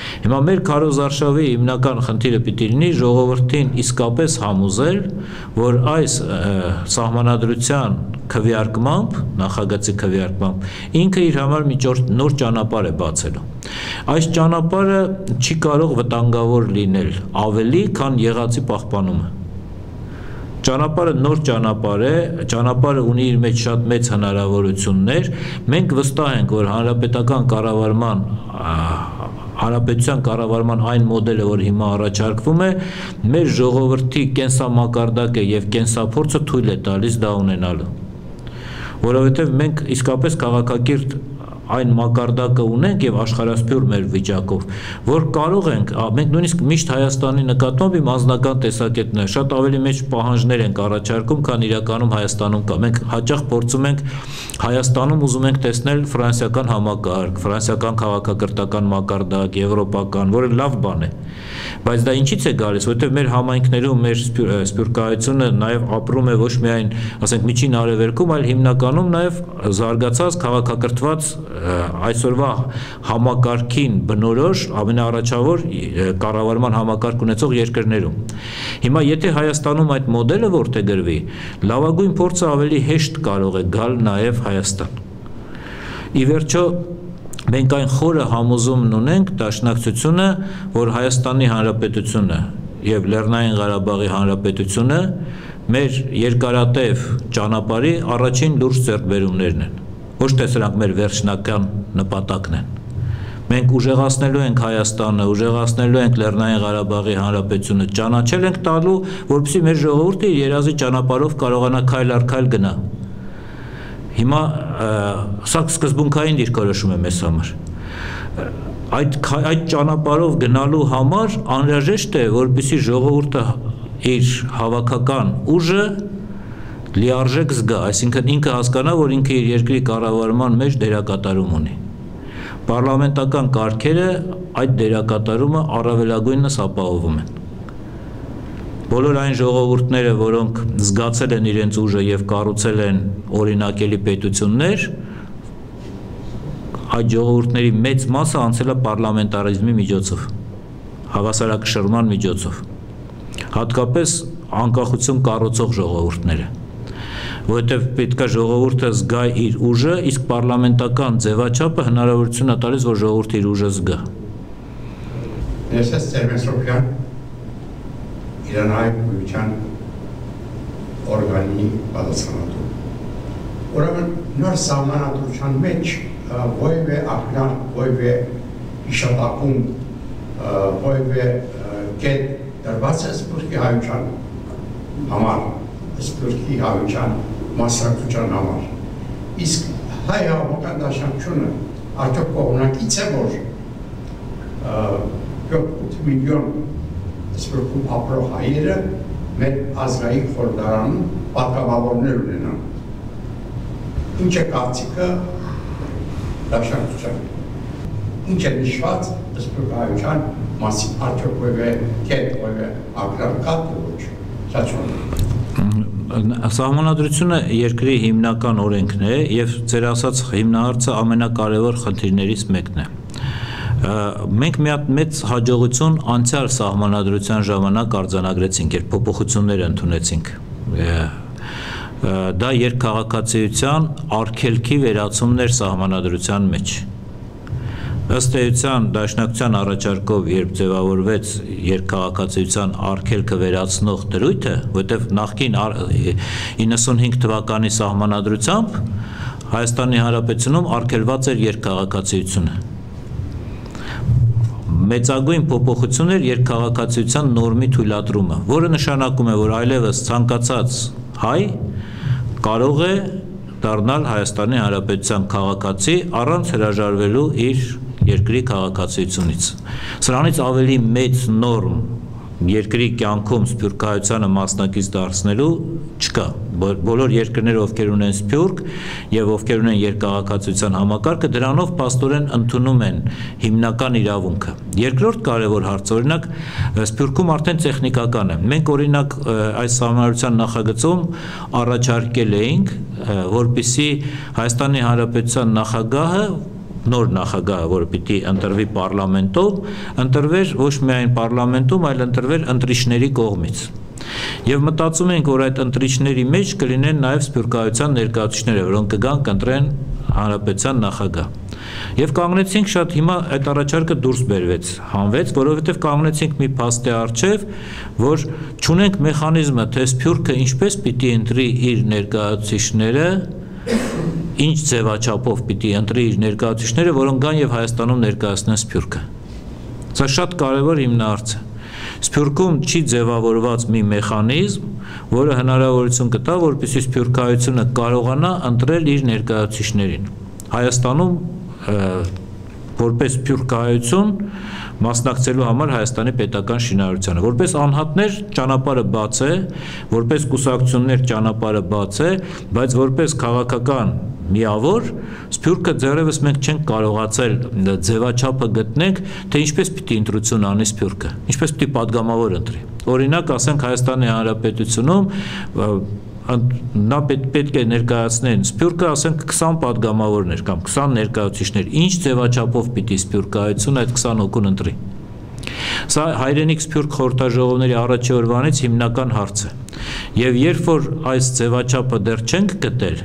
Հիմա մեր քարոզարշաւի հիմնական խնդիրը պիտի լինի ժողովրդին իսկապես համոզել, որ այս, ը, սահմանադրության քվեարկմամբ, նախագծի քվեարկմամբ, ինքը իր համար մի ճոր-, նոր ճանապարհ է բացելու։ Այս ճանապարհը չի կարող վտանգավոր լինել ավելի, քան եղածի պահպանումը։ Ճանապարհը նոր ճանապարհ է, ճանապարհը ունի իր մեջ շատ մեծ հնարավորություններ։ Մենք վստահ ենք, որ հանրապետական կառավարման, ա, հանրապետության կառավարման այն մոդելը, որ հիմա առաջարկվում է, մեր ժողովրդի կենսամակարդակը եւ կենսափորձը թույլ է տալիս դա ունենալու։ Որովհետեւ մենք իսկապես քաղաքակիրթ այն մակարդակը ունենք եւ աշխարհասփիւռ մեր վիճակով, որ կարող ենք, ա, մենք նույնիսկ միշտ Հայաստանի նկատմամբ իմ անձնական տեսակետն է, շատ ավելի մեծ պահանջներ ենք առաջարկում, քան իրականում Հայաստանում կա։ Մենք հաճախ փորձում ենք, Հայաստանում ուզում ենք տեսնել ֆրանսիական համակարգ, ֆրանսիական քաղաքակրթական մակարդակ, եվրոպական, որը լավ բան է։ Բայց դա ինչից է գալիս, որովհետեւ մեր համայնքներում մեր սփի-, ը, սփիւռքահայությունը նաեւ ապրում է ոչ միայն, ասենք, Միջին Արևելքում, այլ հիմնականում նաեւ զարգացած, քաղաքակրթված, ը, այսօրվա համակարգին բնորոշ ամենաառաջավոր, ը, կառավարման համակարգ ունեցող երկրներում։ Հիմա եթե Հայաստանում այդ մոդելը որդեգրվի, լավագույն փորձը ավելի հեշտ կարող է գալ նաեւ Հայաստան։ Ի վերջո, մենք այն խորը համոզումն ունենք, Դաշնակցությունը, որ Հայաստանի Հանրապետությունը եւ Լեռնային Ղարաբաղի Հանրապետությունը մեր երկարատեւ ճանապարհի առաջին լուրջ ձեռքբերումներն են, ոչ թե սրանք մեր վերջնական նպատակն են։ Մենք ուժեղացնելու ենք Հայաստանը, ուժեղացնելու ենք Լեռնային Ղարաբաղի Հանրապետությունը, ճանաչել ենք տալու, որպեսզի մեր ժողովուրդը իր երազի ճանապարհով կարողանա քայլ առ քայլ գնա։ Հիմա, ը, սա սկզբունքային դիրքորոշում է մեզ համար։ Այդ քա-, այդ ճանապարհով գնալու համար անհրաժեշտ է, որպեսզի ժողովուրդը իր հավաքական ուժը լիարժեք զգայ, այսինքն ինքը հասկանայ, որ ինքը իր երկրի կառավարման մէջ դերակատարում ունի։ Պարլամենտական կարգերը այդ դերակատարումը առաւելագոյնս ապահովում են։ Բոլոր այն ժողովուրդները, որոնք զգացել են իրենց ուժը եւ կառուցել են օրինակելի պետություններ, այդ ժողովուրդների մեծ մասը անցել է պարլամենտարիզմի միջոցով, հաւասարակշռման միջոցով, հատկապես անկախություն կառուցող ժողովուրդները, որովհետեւ պէտք է ժողովուրդը զգայ իր ուժը, իսկ պարլամենտական ձեւաչափը հնարաւորություն է տալիս, որ ժողովուրդը իր ուժը զգայ։ Ներսես Ծերմեսոպեան, Իրանահայ գոյութեան օրգանի պատասխանատու։ Ուրեմն նոր սահմանադրութեան մէջ, ը, որեւէ ակնարկ, որեւէ յիշատակում, ը, որեւէ, ը, կետ դրուած է Սփիւռքի հայութեան համար, Սփիւռքի հայութեան մասնակցութեան համար։ Իսկ Հայ Հեղափոխական Դաշնակցութիւնը արդեօք կողմնակից է, որ, ը, յոթ-ութ միլիոն Սփիւռքում ապրող հայերը մեր ազգային խորհրդարանում պատգամաւորներ ունենան։ Ինչ է կարծիքը դաշնակցութեան։ Ինչ է նշուած սփյուռքահայութեան մասին, արդեօք որևէ կետ, որևէ ակնարկա՞, թե ոչ, Սաչոն։ Սահմանադրությունը երկրի հիմնական օրենքն է եւ ձեր ասած հիմնահարցը ամենակարեւոր խնդիրներից մեկն է։ Ը, մենք մի հատ մեծ հաջողություն անցյալ սահմանադրության ժամանակ արձանագրեցինք, երբ փոփոխություններ ընդունեցինք։ Ը, ը, դա երկքաղաքացիության արգելքի վերացումն էր սահմանադրության մեջ։ Ըստ էության, Դաշնակցության առաջարկով, երբ ձեւավորվեց երկքաղաքացիության արգելքը վերացնող դրոյթը, որտեղ նախկին ար-, իննսունհինգ թվականի սահմանադրությամբ Հայաստանի Հանրապետությունում արգելված էր երկքաղաքացիությունը, մեծագոյն փոփոխություն էր երկքաղաքացիության նորմի թույլատրումը, որը նշանակում է, որ այլեւս ցանկացած հայ կարող է դառնալ Հայաստանի Հանրապետության քաղաքացի առանց հրաժարվելու իր երկրի քաղաքացիությունից։ Սրանից ավելի մեծ նորմ երկրի կյանքում սփյուռքահայությանը մասնակից դարձնելու չկա։ Բո-, բոլոր երկրները, ովքեր ունեն սփիւռք եւ ովքեր ունեն երկքաղաքացիության համակարգը, դրանով փաստորեն ընդունում են հիմնական իրավունքը։ Երկրորդ կարեւոր հարցը, օրինակ, Սփիւռքում արդեն տեխնիկական է։ Մենք, օրինակ, ը, այս սահմանադրության նախագծում առաջարկել էինք, ը, որպեսզի Հայաստանի Հանրապետության նախագահը, նոր նախագահը, որ պիտի ընտրվի պարլամենտով, ընտրվեր ոչ միայն պարլամենտում, այլ ընտրվեր ընտրիչների կողմից։ Եւ մտածում ենք, որ այդ ընտրիչների մեջ կլինեն նաեւ սփյուռքահայության ներկայացուցիչները, որոնք կգան կընտրեն հանրապետության նախագահ։ Եւ կանգնեցինք շատ, հիմա այդ առաջարկը դուրս բերվեց, հանվեց, որովհետեւ կանգնեցինք մի փաստի առջեւ, որ չունենք մեխանիզմը, թե սփիւռքը ինչպես պիտի ընտրի իր ներկայացուցիչները, ինչ ձեւաչափով պիտի ընտրի իր ներկայացուցիչները, որոնք գան եւ Հայաստանում ներկայացնեն սփիւռքը։ Սա շատ կարեւոր հիմնահարց է։ Սփիւռքում չի ձեւավորված մի մեխանիզմ, որը հնարաւորություն կտա, որպեսզի սփիւռքահայությունը կարողանա ընտրել իր ներկայացուցիչներին Հայաստանում, ը, որպես սփիւռքահայություն մասնակցելու համար Հայաստանի պետական շինարարությանը։ Որպես անհատներ ճանապարհը բաց է, որպես կուսակցություններ ճանապարհը բաց է, բայց որպես քաղաքական միավոր սփիւռքը դեռեւս մենք չենք կարողացել ձեւաչափը գտնենք, թե ինչպես պիտի ընտրություն անի սփիւռքը, ինչպես պիտի պատգամավոր ընտրի։ Օրինակ, ասենք, Հայաստանի Հանրապետությունում, ը, ընդ-, նա պետ-, պետք է ներկայացնեն սփիւռքը, ասենք, քսան պատգամավորներ կամ քսան ներկայացուցիչներ, ինչ ձեւաչափով պիտի սփիւռքահայությունը այդ քսան հոգուն ընտրի։ Սա հայրենիք սփիւռք խորհրդաժողովների առաջի օրուանից հիմնական հարց է։ Եւ երբ որ այս ձեւաչափը դեռ չենք գտել,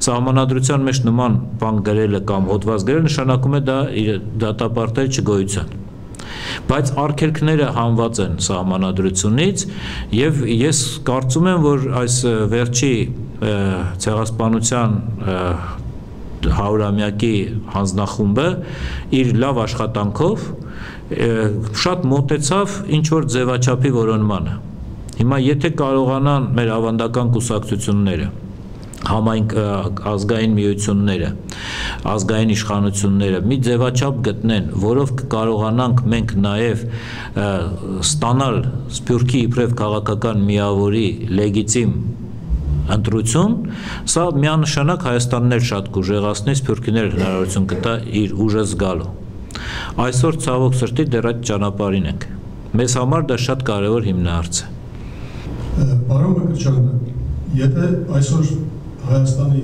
սահմանադրության մեջ նման բան գրելը կամ հոդված գրելը նշանակում է դա իր դատապարտել չգոյության։ Բայց արգելքները հանված են սահմանադրությունից, եւ ես կարծում եմ, որ այս, ը, վերջի, ը, ցեղասպանության, ը, հարյուրամեակի հանձնախումբը իր լաւ աշխատանքով, ը, շատ մոտեցավ ինչ որ ձեւաչափի որոնմանը։ Հիմա եթե կարողանան մեր ավանդական կուսակցությունները, համայնք, ը, ազգային միությունները, ազգային իշխանությունները մի ձևաչափ գտնեն, որով կկարողանանք մենք նաև, ը, ստանալ սփիւռքի իբրեւ քաղաքական միավորի լեգիտիմ ընտրություն, սա միանշանակ Հայաստանն էլ շատ կ'ուժեղացնի, Սփիւռքին էլ հնարաւորություն կտայ իր ուժը զգալու։ Այսօր, ցաւոք սրտի, դեռ այդ ճանապարհին ենք։ Մեզ համար դա շատ կարեւոր հիմնահարց է։ Պարոն Մկրտչյան, եթե այսօր Հայաստանի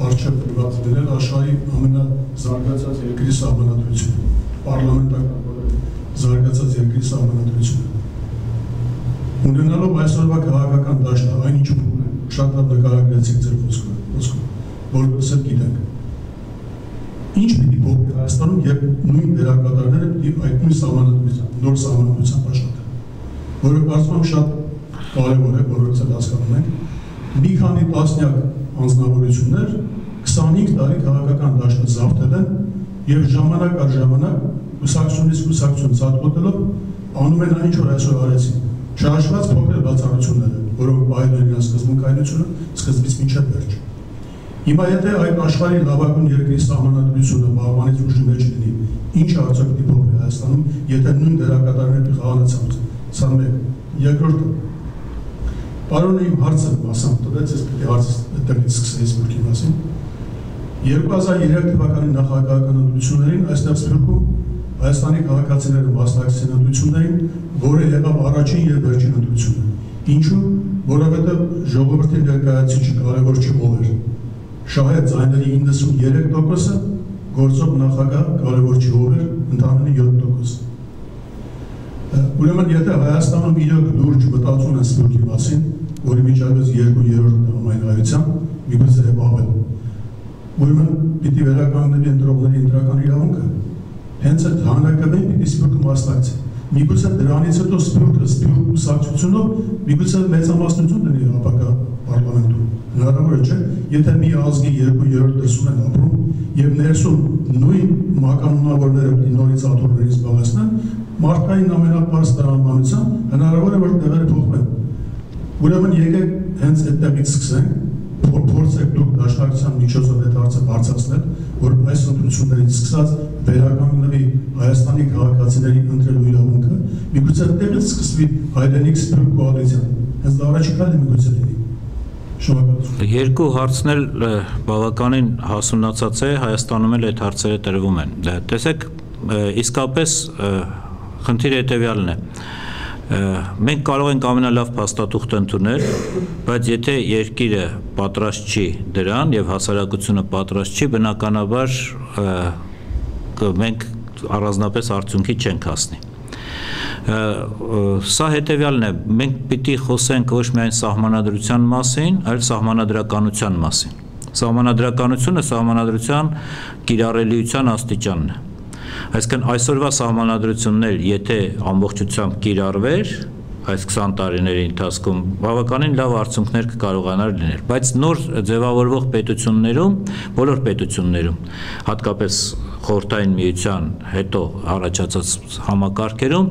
առջեւ դրուած լիներ աշխարհի ամենազարգացած երկրի սահմանադրությունը, պարլամենտական զարգացած երկրի սահմանադրությունը, ունենալով այսօրվա քաղաքական դաշտը, այն ինչ որ ունենք, շատ լավ նկարագրեցիք ձեր խոսքով, խոսքով, որ լսել գիտենք։ Ինչ պիտի փոխի Հայաստանում, երբ նոյն դերակատարները պիտի այդ նոյն սահմանադրությամբ, նոր սահմանադրությամբ աշխատեն, որը կարծում եմ շատ կարեւոր է, բոլորս էլ հասկանում ենք, մի քանի տասնեակ անձնավորություններ քսանհինգ տարի քաղաքական դաշտը զավթել են եւ ժամանակ առ ժամանակ կուսակցությունից կուսակցություն ցատկոտելով անում են այն, ինչ որ այսօր արեցին, չհաշված փոքր բացառությունները, որոնք պահել են իրենց սկզբունքայնությունը սկզբից մինչեւ վերջ։ Հիմա եթե այդ աշխարհի լավագույն երկրի սահմանադրությունը վաղվանից ուժի մէջ լինի, ի՞նչ արդյոք պիտի փոխվի Հայաստանում, եթե նոյն դերակատարները պիտի խաղան ցանց, սա մէկ։ Երկրորդը, պարոնը իմ հարցը մասամբ տվեց, ես պիտի հարցը այդտեղից սկսեի Սփիւռքի մասին։ Երկու հազար երեք թվականի նախագահական ընտրություններին այստեղ Սփիւռքում Հայաստանի քաղաքացիները մասնակցեցին ընտրություններին, որը եղաւ առաջին եւ վերջին ընտրությունը։ Ինչու՞, որովհետեւ ժողովրդի ներկայացուցիչը կարեւոր չի ով էր։ Շահեւ ձայների իննսուններեք տոկոսը, գործող նախագահ կարեւոր չի ով էր, ընդամենը յոթ տոկոս։ Ուրեմն, եթե Հայաստանում իրոք լուրջ մտածում են Սփիւռքի մասին, որի միջակայս երկու երրորդն է համայնայության, միգուցե եւ ավել, ուրեմն պիտի վերականգնվի ընտրողների ընտրական իրավունքը։ Հենց այդ հանրակրթին պիտի Սփիւռքը մասնակցի։ Միգուցե դրանից հետո Սփիւռքը, Սփիւռք կուսակցությունով, միգուցե մեծամասնություն լինի ապագա պարլամենտում։ Հնարավոր է, չէ՞, եթե մի ազգի երկու երրորդ դրսում են ապրում եւ ներսում նոյն մականունավորները պիտի նորից աթոռների զբաղեցնեն, մարդկային ամենապարզ տրամաբանությամբ հնարավոր է, որ տեղերը փոխվեն։ Ուրեմն եկեք հենց այդտեղից սկսենք, փոր-, փորձեք դուք դաշնակցության միջոցով այդ հարցը բարձրացնել, որ այս ընտրություններից սկսած վերականգնվի Հայաստանի քաղաքացիների ընտրելու իրավունքը, միգուցե այդտեղից սկսվի հայրենիք Սփիւռք կոալիցիան, հենց դա առաջին քայլը միգուցե լինի։ Շնորհակալություն։ Երկու հարցն էլ, ը, բավականին հասունացած է, Հայաստանում էլ այդ հարցերը տրվում են։ Դե, տեսեք, ը, իսկապես, ը, խնդիրը հետեւեալն է։ Ը, մենք կարող ենք ամենալավ փաստաթուղթ ընդունել, բայց եթե երկիրը պատրաստ չի դրան եւ հասարակությունը պատրաստ չի, բնականաբար, ը, կ-, մենք առանձնապես արդյունքի չենք հասնի։ Ը, ը, սա հետեւեալն է, մենք պիտի խոսենք ոչ միայն սահմանադրության մասին, այլ սահմանադրականության մասին։ Սահմանադրականությունը սահմանադրության կիրառելիության աստիճանն է։ Այսինքն այսօրվա սահմանադրությունն էլ, եթե ամբողջությամբ կիրառվեր այս քսան տարիների ընթացքում, բավականին լավ արդյունքներ կկարողանար լինել, բայց նոր ձևավորվող պետություններում, բոլոր պետություններում, հատկապես Խորհրդային Միության հետո առաջացած համակարգերում,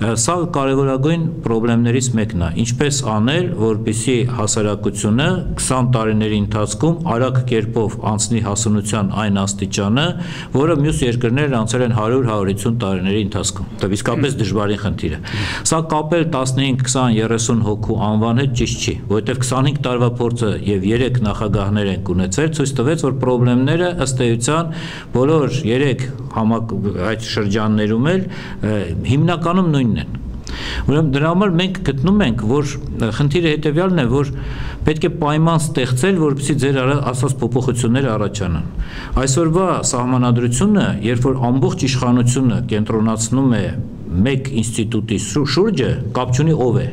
ը, սա կարևորագույն պրոբլեմներից մեկն է, ինչպես անել, որպեսզի հասարակությունը քսան տարիների ընթացքում արագ կերպով անցնի հասունության այն աստիճանը, որը մյուս երկրներն անցել են հարյուր, հարյուր հիսուն տարիների ընթացքում։ Դա իսկապես դժվարին խնդիր է։ Սա կապել տասնհինգ, քսան, երեսուն հոգու անվան հետ ճիշտ չի, որովհետև քսանհինգ տարվա փորձը եւ երեք նախագահներ ենք ունեցել, ցույց տվեց, որ պրոբլեմները, ըստ էության, բոլոր երեք համակ-, այդ շրջաններում էլ, ը, հիմնականում նոյնն են։ Ուրեմն դրա համար մենք գտնում ենք, որ, ը, խնդիրը հետեւեալն է, որ պետք է պայման ստեղծել, որպեսզի ձեր արա-, ասած փոփոխությունները առաջանան։ Այսօրվա սահմանադրությունը, երբ որ ամբողջ իշխանությունը կենտրոնացնում է մեկ ինստիտուտի շու-, շուրջը, կապ չունի ով է,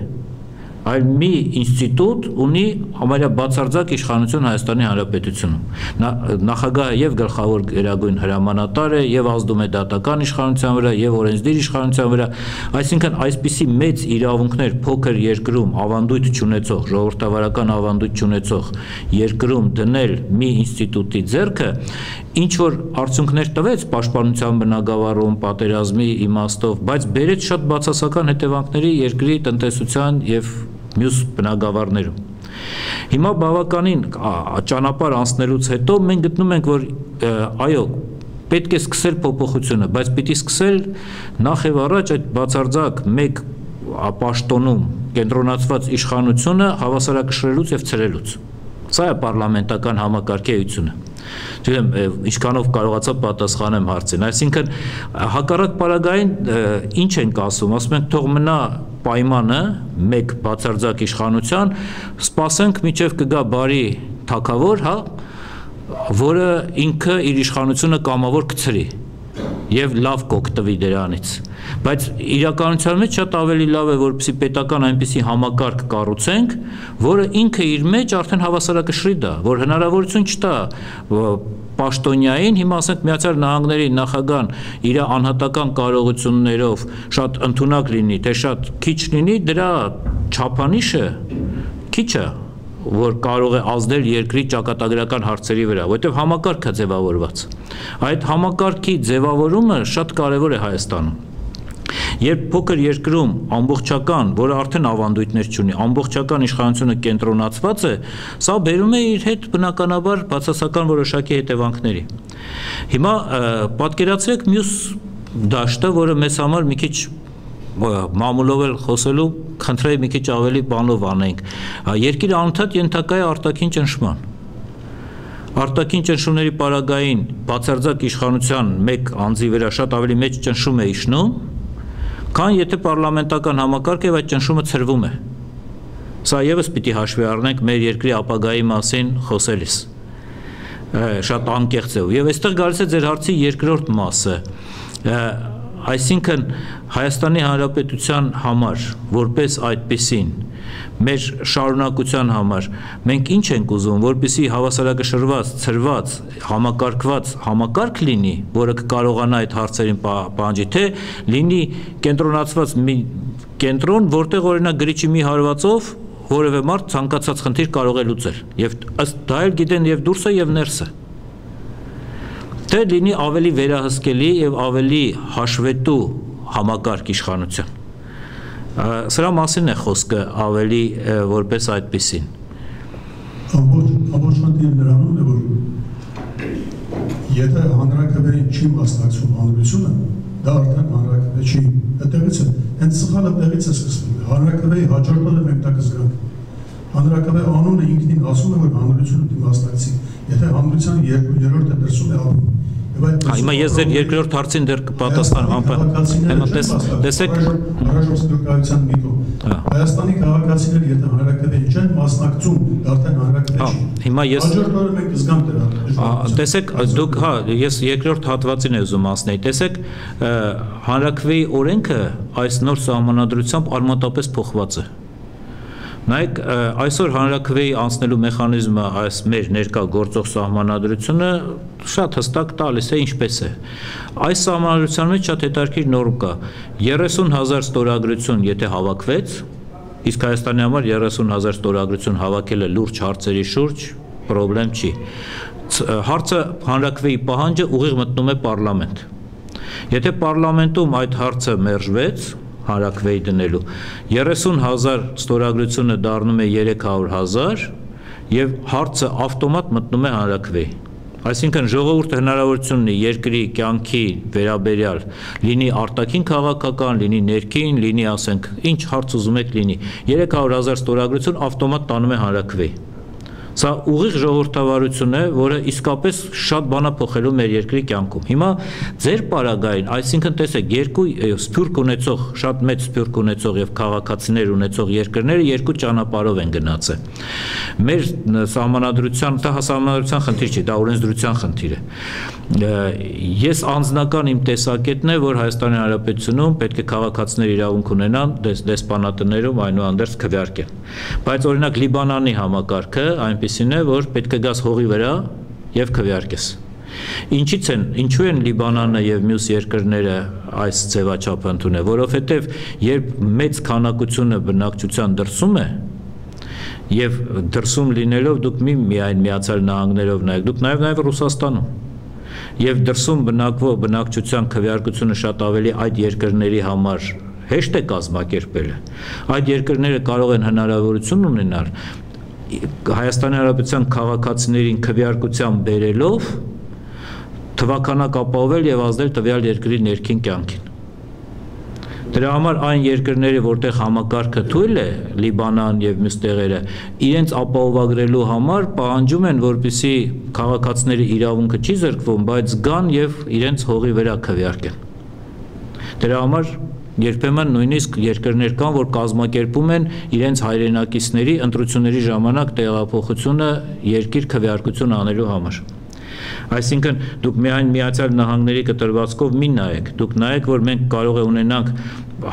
այլ մի ինստիտուտ ունի համարյա բացարձակ իշխանություն Հայաստանի Հանրապետությունում։ Նա-, նախագահը եւ գլխավոր գերագույն հրամանատար է, եւ ազդում է դատական իշխանության վրա, եւ օրենսդիր իշխանության վրա, այսինքն այսպիսի մեծ իրավունքներ փոքր երկրում ավանդույթ չունեցող, ժողովրդավարական ավանդույթ չունեցող երկրում դնել մի ինստիտուտի ձեռքը, ինչ որ արդյունքներ տվեց պաշտպանության բնագավառում, պատերազմի իմաստով, բայց բերեց շատ բացասական հետևանքների երկրի տնտեսության եւ մյուս բնագավառներում։ Հիմա բավականին, ա, ճանապարհ անցնելուց հետո մենք գտնում ենք, որ, ը, այո, պետք է սկսել փոփոխությունը, բայց պիտի սկսել նախ եւ առաջ այդ բացարձակ մեկ պաշտոնում կենտրոնացուած իշխանությունը հավասարակշռելուց եւ ցրելուց։ Սա է պարլամենտական համակարգի էությունը։ Չգիտեմ, ինչքանով կարողացայ պատասխանեմ հարցին։ Այսինքն, հակառակ պարագային, ինչ ենք ասում, ասում ենք, թող մնա պայմանը մեկ բացարձակ իշխանության, սպասենք, մինչեւ կը գայ բարի թագաւոր, հա, որը ինքը իր իշխանությունը կամաւոր կցրի եւ լաւ կօգտուի դրանից։ Բայց իրականության մեջ շատ ավելի լաւ է, որպեսզի պետական այնպիսի համակարգ կառուցենք, որը ինքը իր մեջ արդեն հավասարակշռի դա, որ հնարավորություն չտա, ը, պաշտոնյային, հիմա ասենք Միացյալ Նահանգների նախագահան իր անհատական կարողություններով շատ ընդունակ լինի, թե շատ քիչ լինի, դրա չափանիշը քիչ է, որ կարող է ազդել երկրի ճակատագրական հարցերի վրա, որտեղ համակարգ է ձևավորված։ Այդ համակարգի ձևավորումը շատ կարևոր է Հայաստանում։ Երբ փոքր երկրում ամբողջական, որը արդեն ավանդույթներ չունի, ամբողջական իշխանությունը կենտրոնացված է, սա բերում է իր հետ բնականաբար բացասական որոշակի հետևանքների։ Հիմա, ը, պատկերացրեք մյուս դաշտը, որը մեզ համար մի քիչ, ը, մամուլով էլ խոսելու, խնդրեի մի քիչ ավելի բանով անենք։ Ա, երկիրը անընդհատ ենթակայ է արտաքին ճնշման։ Արտաքին ճնշումների պարագային բացարձակ իշխանության մեկ անձի վրա շատ ավելի մեծ ճնշում է իջնում, քան եթե պարլամենտական համակարգ եւ այդ ճնշումը ցրվում է։ Սա եւս պիտի հաշվի առնենք մեր երկրի ապագայի մասին խոսելիս, ը, շատ անկեղծ է։ Եւ այստեղ գալիս է ձեր հարցի երկրորդ մասը, ը, այսինքն, Հայաստանի Հանրապետության համար, որպես այդպիսին, մեր շարունակության համար, մենք ինչ ենք ուզում, որպեսզի հավասարակշռված, ցրված, համակարգված համակարգ լինի, որը կկարողանա այդ հարցերին պա-, պահանջի, թե լինի կենտրոնացված մի կենտրոն, որտեղ, օրինակ, գրիչի մի հարվածով որևէ մարդ ցանկացած խնդիր կարող է լուծել։ Եվ ըստ դա էլ գիտեն եւ դուրսը, եւ ներսը։ Թե լինի ավելի վերահսկելի եւ ավելի հաշվետու համակարգ իշխանության։ Ա, սրա մասին է խոսքը ավելի, ը, որպես այդպիսին։ Ամբողջ, ամբողջ խնդիրը նրանում է, որ եթե հանրաքվեին չի մասնակցում հանրությունը, դա արդեն հանրաքվե չի։ Այդտեղից է, հենց սխալը տեղից է սկսվում։ Հանրաքվեի հաջորդ օրը մենք դա կզգանք։ Հանրաքվեի անունը ինքնին ասում է, որ հանրությունը պիտի մասնակցի։ Եթե հանրության երկու երրորդը դրսում է ապրում, եւ այդ Հա, հիմա ես ձեր դրսում երկրորդ հարցին դեռ կպատասխանեմ, Հայաստանի անպայ-, քաղաքացիները հիմա չեն տես-, մասնակցում, տեսեք։ Առայժմ, առայժմ Սփյուռքահայության միտում։ Հա։ Հայաստանի քաղաքացիները, եթե հանրաքվեին չեն մասնակցում, դա արդեն հանրաքվե Հա, չի։ հիմա ես Հաջորդ օրը մենք կզգանք դրա Ա, դժվարությունը։ տեսեք, դուք, հա, ես երկրորդ հատվածին եմ ուզում ասնել։ Տեսեք, ը, հանրաքվեի օրենքը այս նոր սահմանադրությամբ արմատապես փոխված է։ Նայեք, ը, այսօր հանրաքվեի անցնելու մեխանիզմը, այս մեր ներկա գործող սահմանադրությունը շատ հստակ տալիս է, ինչպես է։ Այս սահմանադրության մեջ շատ հետաքրքիր նորմ կա։ Երեսուն հազար ստորագրություն, եթե հավաքվեց, իսկ Հայաստանի համար երեսուն հազար ստորագրություն հավաքելը լուրջ հարցերի շուրջ պրոբլեմ չի։ Ց-, ը, հարցը, հանրաքվեի պահանջը ուղիղ մտնում է պարլամենտ։ Եթե պարլամենտում այդ հարցը մերժվեց, հանրաքվեի դնելու, երեսուն հազար ստորագրությունը դառնում է երեք հարյուր հազար, եւ հարցը ավտոմատ մտնում է հանրաքվեի։ Այսինքն, ժողովուրդը հնարավորություն ունի երկրի կյանքի վերաբերյալ, լինի արտաքին քաղաքական, լինի ներքին, լինի, ասենք, ինչ հարց ուզում եք լինի, երեք հարյուր հազար ստորագրություն ավտոմատ տանում է հանրաքվեի։ Սա ուղիղ ժողովրդավարություն է, որը իսկապես շատ բան է փոխելու մեր երկրի կյանքում։ Հիմա ձեր պարագային, այսինքն, տեսեք, երկու, ը, սփյուռք ունեցող, շատ մեծ սփյուռք ունեցող եւ քաղաքացիներ ունեցող երկրները երկու ճանապարհով են գնացել։ Մեր, ը, սահմանադրության, դա սահմանադրության խնդիր չի, դա օրենսդրության խնդիր է։ Ը, ես անձնական իմ տեսակետն է, որ Հայաստանի Հանրապետությունում պետք է քաղաքացիներ իրավունք ունենան դես-, դեսպանատներում, այնուհանդերձ, քվեարկեն։ Բայց, օրինակ, Լիբանանի համակարգը այնպիսին է, որ պետք է գաս հողի վրա եւ քվեարկես։ Ինչից են, ինչու են Լիբանանը եւ մյուս երկրները այս ձեւաչափը ընդունել, որովհետեւ երբ մեծ քանակությունը բնակչության դրսում է, եւ դրսում լինելով դուք մի միայն Միացյալ Նահանգներով նայեք, դուք նաեւ, նաեւ Ռուսաստանում, եւ դրսում բնակվող բնակչության քվեարկությունը շատ ավելի այդ երկրների համար հեշտ է կազմակերպելը, այդ երկրները կարող են հնարավորություն ունենալ Հայաստանի Հանրապետության քաղաքացիներին քվեարկության բերելով թվաքանակ ապահովել եւ ազդել տվյալ երկրի ներքին կյանքին։ Դրա համար այն երկրները, որտեղ համակարգը թույլ է, Լիբանան եւ մյուս տեղերը, իրենց ապահովագրելու համար պահանջում են, որպեսզի քաղաքացիների իրավունքը չի զրկվում, բայց գան եւ իրենց հողի վրա քվեարկեն։ Դրա համար երբեմն նույնիսկ երկրներ կան, որ կազմակերպում են իրենց հայրենակիցների ընտրությունների ժամանակ տեղափոխությունը երկիր քվեարկություն անելու համար։ Այսինքն, դուք միայն Միացյալ Նահանգների կտրվածքով մի նայեք, դուք նայեք, որ մենք կարող է ունենանք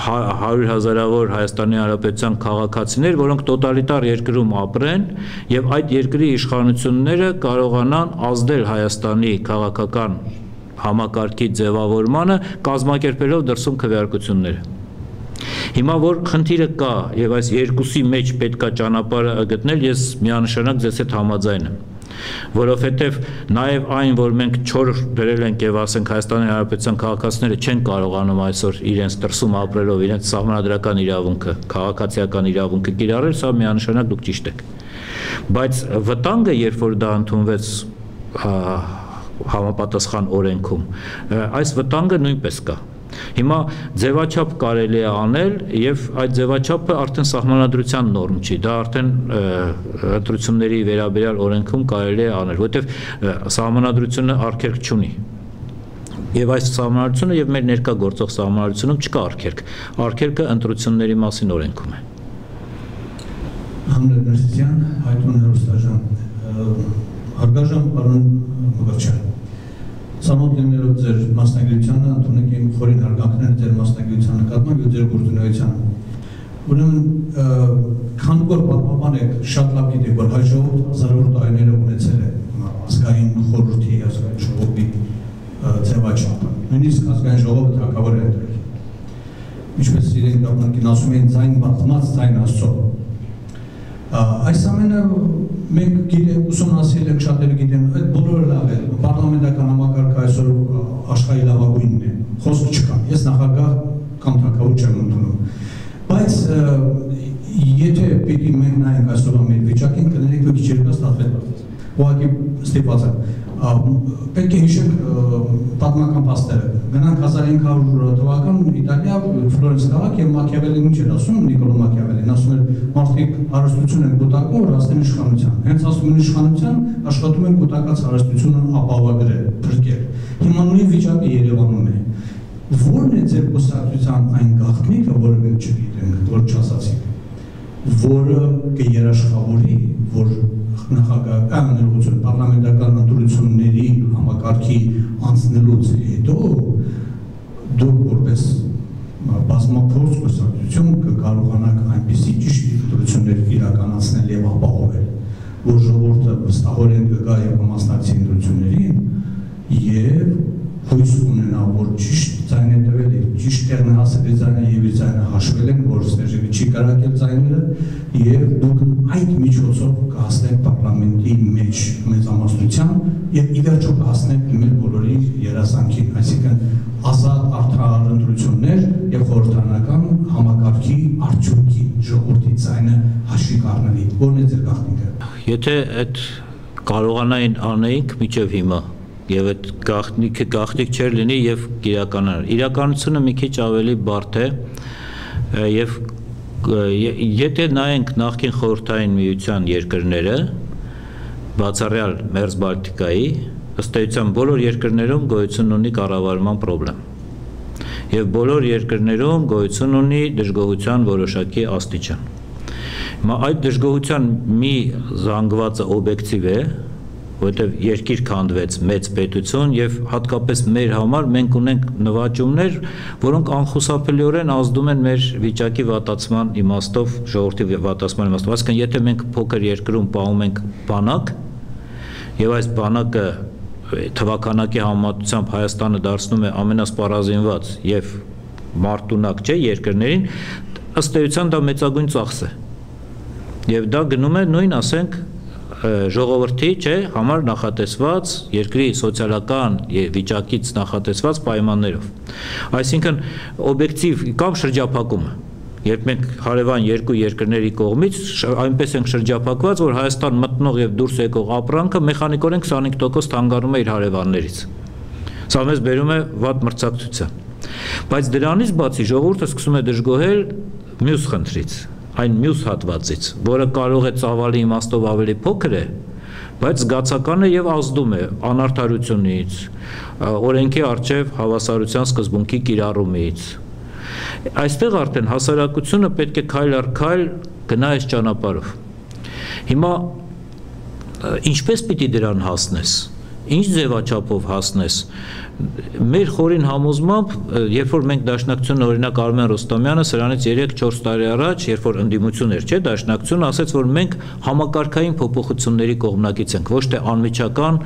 հա-, հարյուր հազարավոր Հայաստանի Հանրապետության քաղաքացիներ, որոնք տոտալիտար երկրում ապրեն, եւ այդ երկրի իշխանությունները կարողանան ազդել Հայաստանի քաղաքական համակարգի ձեւավորմանը, կազմակերպելով դրսում քվեարկությունները։ Հիմա որ խնդիրը կա, եւ այս երկուսի մեջ պետք է ճանապարհը գտնել, ես միանշանակ ձեզ հետ համաձայն եմ, որովհետեւ նաեւ այն, որ մենք չոր դրել ենք եւ, ասենք, Հայաստանի Հանրապետության քաղաքացիները չեն կարողանում այսօր իրենց դրսում ապրելով իրենց սահմանադրական իրավունքը, քաղաքացիական իրավունքը կիրառել, սա միանշանակ դուք ճիշտ եք։ Բայց վտանգը, երբ որ դա ընդունվեց, ա, համապատասխան օրենքում, ը, այս վտանգը նոյնպես կա։ Հիմա ձեւաչափ կարելի է անել, եւ այդ ձեւաչափը արդեն սահմանադրության նորմ չի, դա արդեն, ը, ընտրությունների վերաբերյալ օրենքում կարելի է անել, որտեւ, ը, սահմանադրությունը արգելք չունի։ Եւ այս սահմանադրությունը եւ մեր ներկա գործող սահմանադրությունում չկա արգելք։ Արգելքը ընտրությունների մասին օրենքում է։ Համլետ Ներսիսյան, Հայտուն հեռուստաժամ։ Ը, հարգարժան պարոն Մկրտչյան, ցամոք լինելով ձեր մասնագիտությանը, ընդունեք իմ խորին հարգանքները ձեր մասնագիտության նկատմամբ եւ ձեր գործունեության։ Ուրեմն, ը, քանի որ պատմաբան եք, շատ լավ գիտեք, որ հայ ժողովուրդ հազարավոր տարիները ունեցել է, ը, ազգային խորհրդի, ազգային ժողովի, ը, ձևաչափը։ Նույնիսկ ազգային ժողովը թագաւոր է ընտրել։ Ինչպես իրենք կապնակին ասում էին, ձայն պատմած, ձայն Աստծո։ Ա, այս ամենը մենք գիտենք, ուսումնասիրել ենք, շատերը գիտեն, այդ բոլորը լավ է, պարլամենտական համակարգը այսօր, ա, աշխարհի լավագույնն է, խոսք չկա, ես նախագահ կամ թագաւոր չեմ ընդունում, բայց, ա, եթե պիտի մենք նայենք այսօրվա մեր վիճակին, կներենք, որ քիչ երկար ստացվեց, ուղղակի ստիպված եմ։ Ա, պետք է հիշենք, ա, պատմական փաստերը։ Գնանք հազար հինգ հարյուր թվական Իտալիա, Ֆլորենս քաղաք, եւ Մաքիավելին ինչ էր ասում, Նիկոլո Մաքիավելին, ասում էր, մարդիկ հարստություն են կուտակում, որ հասնեն իշխանության։ Հենց հասնում են իշխանության, աշխատում են կուտակած հարստությունը ապահովագրել, փրկել։ Հիմա նոյն վիճակը Երեւանում է։ Ո՞րն է ձեր կուսակցության այն գաղտնիքը, որը մենք չգիտենք, որ չասացիք, որը կը երաշխավորի, որ նախագահական ընտրություն, պարլամենտական ընտրությունների համակարգի անցնելուց հետո դուք որպես բազմափորձ կուսակցություն կը կարողանաք այնպիսի ճիշտ ընտրություններ իրականացնել եւ ապահովել, որ ժողովուրդը վստահորեն կը գայ եւ կը մասնակցի ընտրություններին, եւ հոյս ունենայ, որ ճիշտ ձայն է տվել եւ ճիշտ տեղն է հասել իր ձայնը եւ իր ձայնը հաշվել են, որ Սերժը չի կրակել ձայները, եւ դուք այդ միջոցով կհասնեք պարլամենտի մեջ մեծամասնության եւ ի վերջո կհասնեք մեր բոլորի երազանքին, այսինքն ազատ, արդար ընտրություններ եւ խորհրդարանական համակարգի արդյունքին, ժողովրդի ձայնը հաշվի կառնվի։ Ո՞րն է ձեր գաղտնիքը։ Եթե այդ կարողանային անեինք մինչեւ հիմա, եւ այդ գաղտնիքը գաղտնիք չէր լինի եւ կիրականանար։ Իրականությունը մի քիչ ավելի բարդ է, ը, եւ, ը, ե-, եթե նայենք նախկին խորհրդային միության երկրները, բացառյալ Մերձ Բալտիկայի, ըստ էության բոլոր երկրներում գոյություն ունի կառավարման պրոբլեմ։ Եւ բոլոր երկրներում գոյություն ունի դժգոհության որոշակի աստիճան։ Հիմա այդ դժգոհության մի զանգվածը օբյեկտիվ է, որտեղ երկիր քանդվեց մեծ պետություն, եւ հատկապես մեր համար մենք ունենք նվաճումներ, որոնք անխուսափելիորեն ազդում են մեր վիճակի վատացման իմաստով, ժողովրդի վի-, վատացման իմաստով։ Այսինքն, եթե մենք փոքր երկրում պահում ենք բանակ, եւ այս բանակը, ը, թվաքանակի համեմատությամբ Հայաստանը դարձնում է ամենասպառազինված եւ մարտունակ, չէ, երկրներին, ըստ էության դա մեծագույն ծախս է։ Եվ դա գնում է նույն, ասենք, ը, ժողովրդի, չէ, համար նախատեսված, երկրի սոցիալական ե-, վիճակից նախատեսված պայմաններով։ Այսինքն, օբյեկտիվ կամ շրջափակումը, երբ մենք հարեւան երկու երկրների կողմից շ-, այնպես ենք շրջափակված, որ Հայաստան մտնող եւ դուրս եկող ապրանքը մեխանիկորեն քսանհինգ տոկոս թանկանում է իր հարեւաններից։ Սա մեզ բերում է վատ մրցակցության։ Բայց դրանից բացի ժողովուրդը սկսում է դժգոհել մյուս խնդրից, այն մյուս հատուածից, որը կարող է ծավալի իմաստով ավելի փոքր է, բայց զգացական է եւ ազդում է անարդարությունից, ը, օրենքի առջեւ հավասարության սկզբունքի կիրառումից։ Այստեղ արդեն հասարակությունը պետք է քայլ առ քայլ գնայ այս ճանապարհով։ Հիմա, ը, ինչպես պիտի դրան հասնես, ինչ ձեւաչափով հասնես, մեր խորին համոզմամբ, ը, երբ որ մենք Դաշնակցությունը, օրինակ, Արմեն Ռոստամյանը սրանից երեք-չորս տարի առաջ, երբ որ ընդդիմություն էր, չէ, Դաշնակցությունը, ասեց, որ մենք համակարգային փոփոխությունների կողմնակից ենք, ոչ թե անմիջական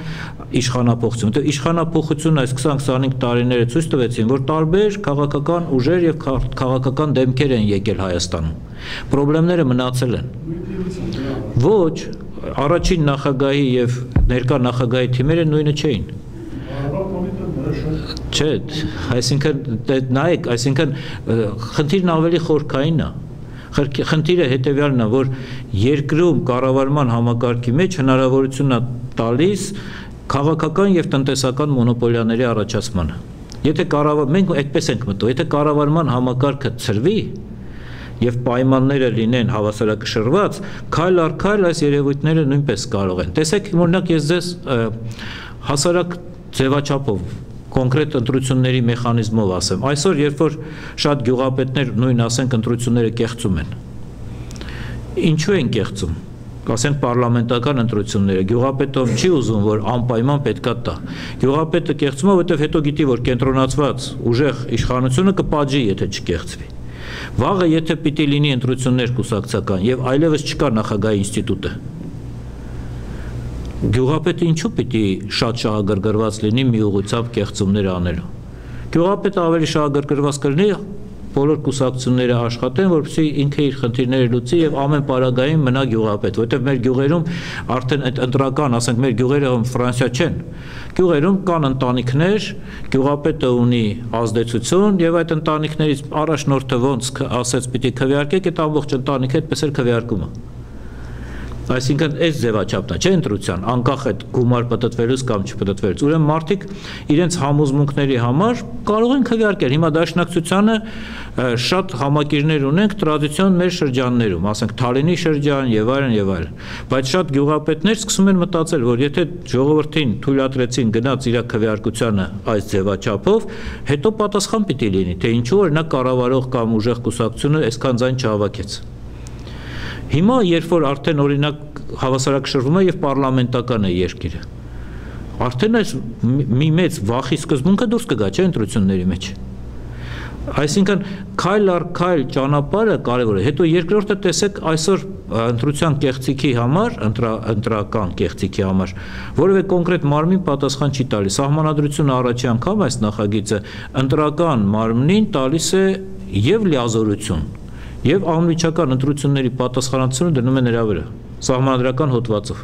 իշխանափոխություն։ Որտեղ իշխանափոխությունը այս քսան քսանհինգ տարիները ցոյց տուեցին, որ տարբեր քաղաքական ուժեր եւ քաղ-, քաղաքական դեմքեր են եկել Հայաստանում։ Պրոբլեմները մնացել են։ Ոչ, առաջին նախագահի եւ ներկայ նախագահի թիմերը նոյնը չէին։ Չէ, այսինքն, դե, նայեք, այսինքն, ը, խնդիրն ավելի խորքային է։ Խրք-, խնդիրը հետեւեալն է, որ երկրում կառավարման համակարգի մեջ հնարավորություն է տալիս քաղաքական եւ տնտեսական մոնոպոլիաների առաջացմանը։ Եթե կառավար-, մենք այդպես ենք մտնում, եթե կառավարման համակարգը ցրուի եւ պայմանները լինեն հավասարակշռված, քայլ առ քայլ այս երևույթները նոյնպես կարող են։ Տեսեք, օրինակ, ես ձեզ, ը, հասարակ ձեւաչափով, կոնկրետ ընտրությունների մեխանիզմով ասեմ, այսօր, երբ որ շատ գիւղապետներ նոյն, ասենք, ընտրությունները կեղծում են, ինչու են կեղծում, ասենք, պարլամենտական ընտրությունները, գիւղապետը չի ուզում, որ անպայման պետքա տայ։ Գիւղապետը կեղծում է, որովհետեւ հետո գիտի, որ կենտրոնացուած ուժեղ իշխանությունը կը պատժի, եթե չկեղծուի։ Վաղը եթե պիտի լինի ընտրություններ կուսակցական եւ այլեւս չկա նախագահի ինստիտուտը, գիւղապետը ինչու պիտի շատ շահագրգռուած լինի մի ուղղությամբ կեղծումներ անելու։ Գիւղապետը ավելի շահագրգռուած կլինի, բոլոր կուսակցությունները աշխատեն, որպեսզի ինքը իր խնդիրները լուծի եւ ամէն պարագային մնայ գիւղապետ, որովհետեւ մեր գիւղերում արդեն այդ ընտրական, ասենք, մեր գիւղերը Ֆրանսիա չեն։ Գիւղերում կան ընտանիքներ, գիւղապետը ունի ազդեցություն եւ այդ ընտանիքներից առաջնորդը ոնց ք-, ասեց, պիտի քվեարկեք, այդ ամբողջ ընտանիքը այդպես էլ քվեարկում է։ Այսինքն, այս ձևաչափն է, չէ՞, ընտրության, անկախ այդ գումար պտտվելուց կամ չպտտվելուց։ Ուրեմն մարդիկ իրենց համոզմունքների համար կարող են քվեարկել։ Հիմա Դաշնակցությանը, ը, շատ համակիրներ ունենք տրադիցիոն մեր շրջաններում, ասենք, Թալինի շրջան եւ այլն, եւ այլն։ Բայց շատ գիւղապետներ սկսում են մտածել, որ եթե ժողովրդին թույլատրեցին գնաց իր քվեարկությանը այս ձևաչափով, հետո պատասխան պիտի լինի, թե ինչու, օրինակ, կառավարող կամ ուժեղ կուսակցությունը այսքան ձայն չհավաքեց։ Հիմա, երբ որ արդեն, օրինակ, հավասարակշռվում է եւ պարլամենտական է երկիրը, արդեն այս մի, մի մեծ վախի սկզբունքը դուրս կգայ, չէ՞, ընտրությունների մեջ։ Այսինքն, քայլ առ քայլ ճանապարհը կարեւոր է։ Հետո երկրորդը, տեսեք, այսօր, ա, ընտրության կեղծիքի համար, ընտրա-, ընտրական կեղծիքի համար որեւէ կոնկրետ մարմին պատասխան չի տալիս։ Սահմանադրությունը առաջի անգամ այս նախագիծը ընտրական մարմնին տալիս է եւ լիազորություն, եւ անմիջական ընտրությունների պատասխանատվությունը դնում է նրա վրա, սահմանադրական հոդվածով։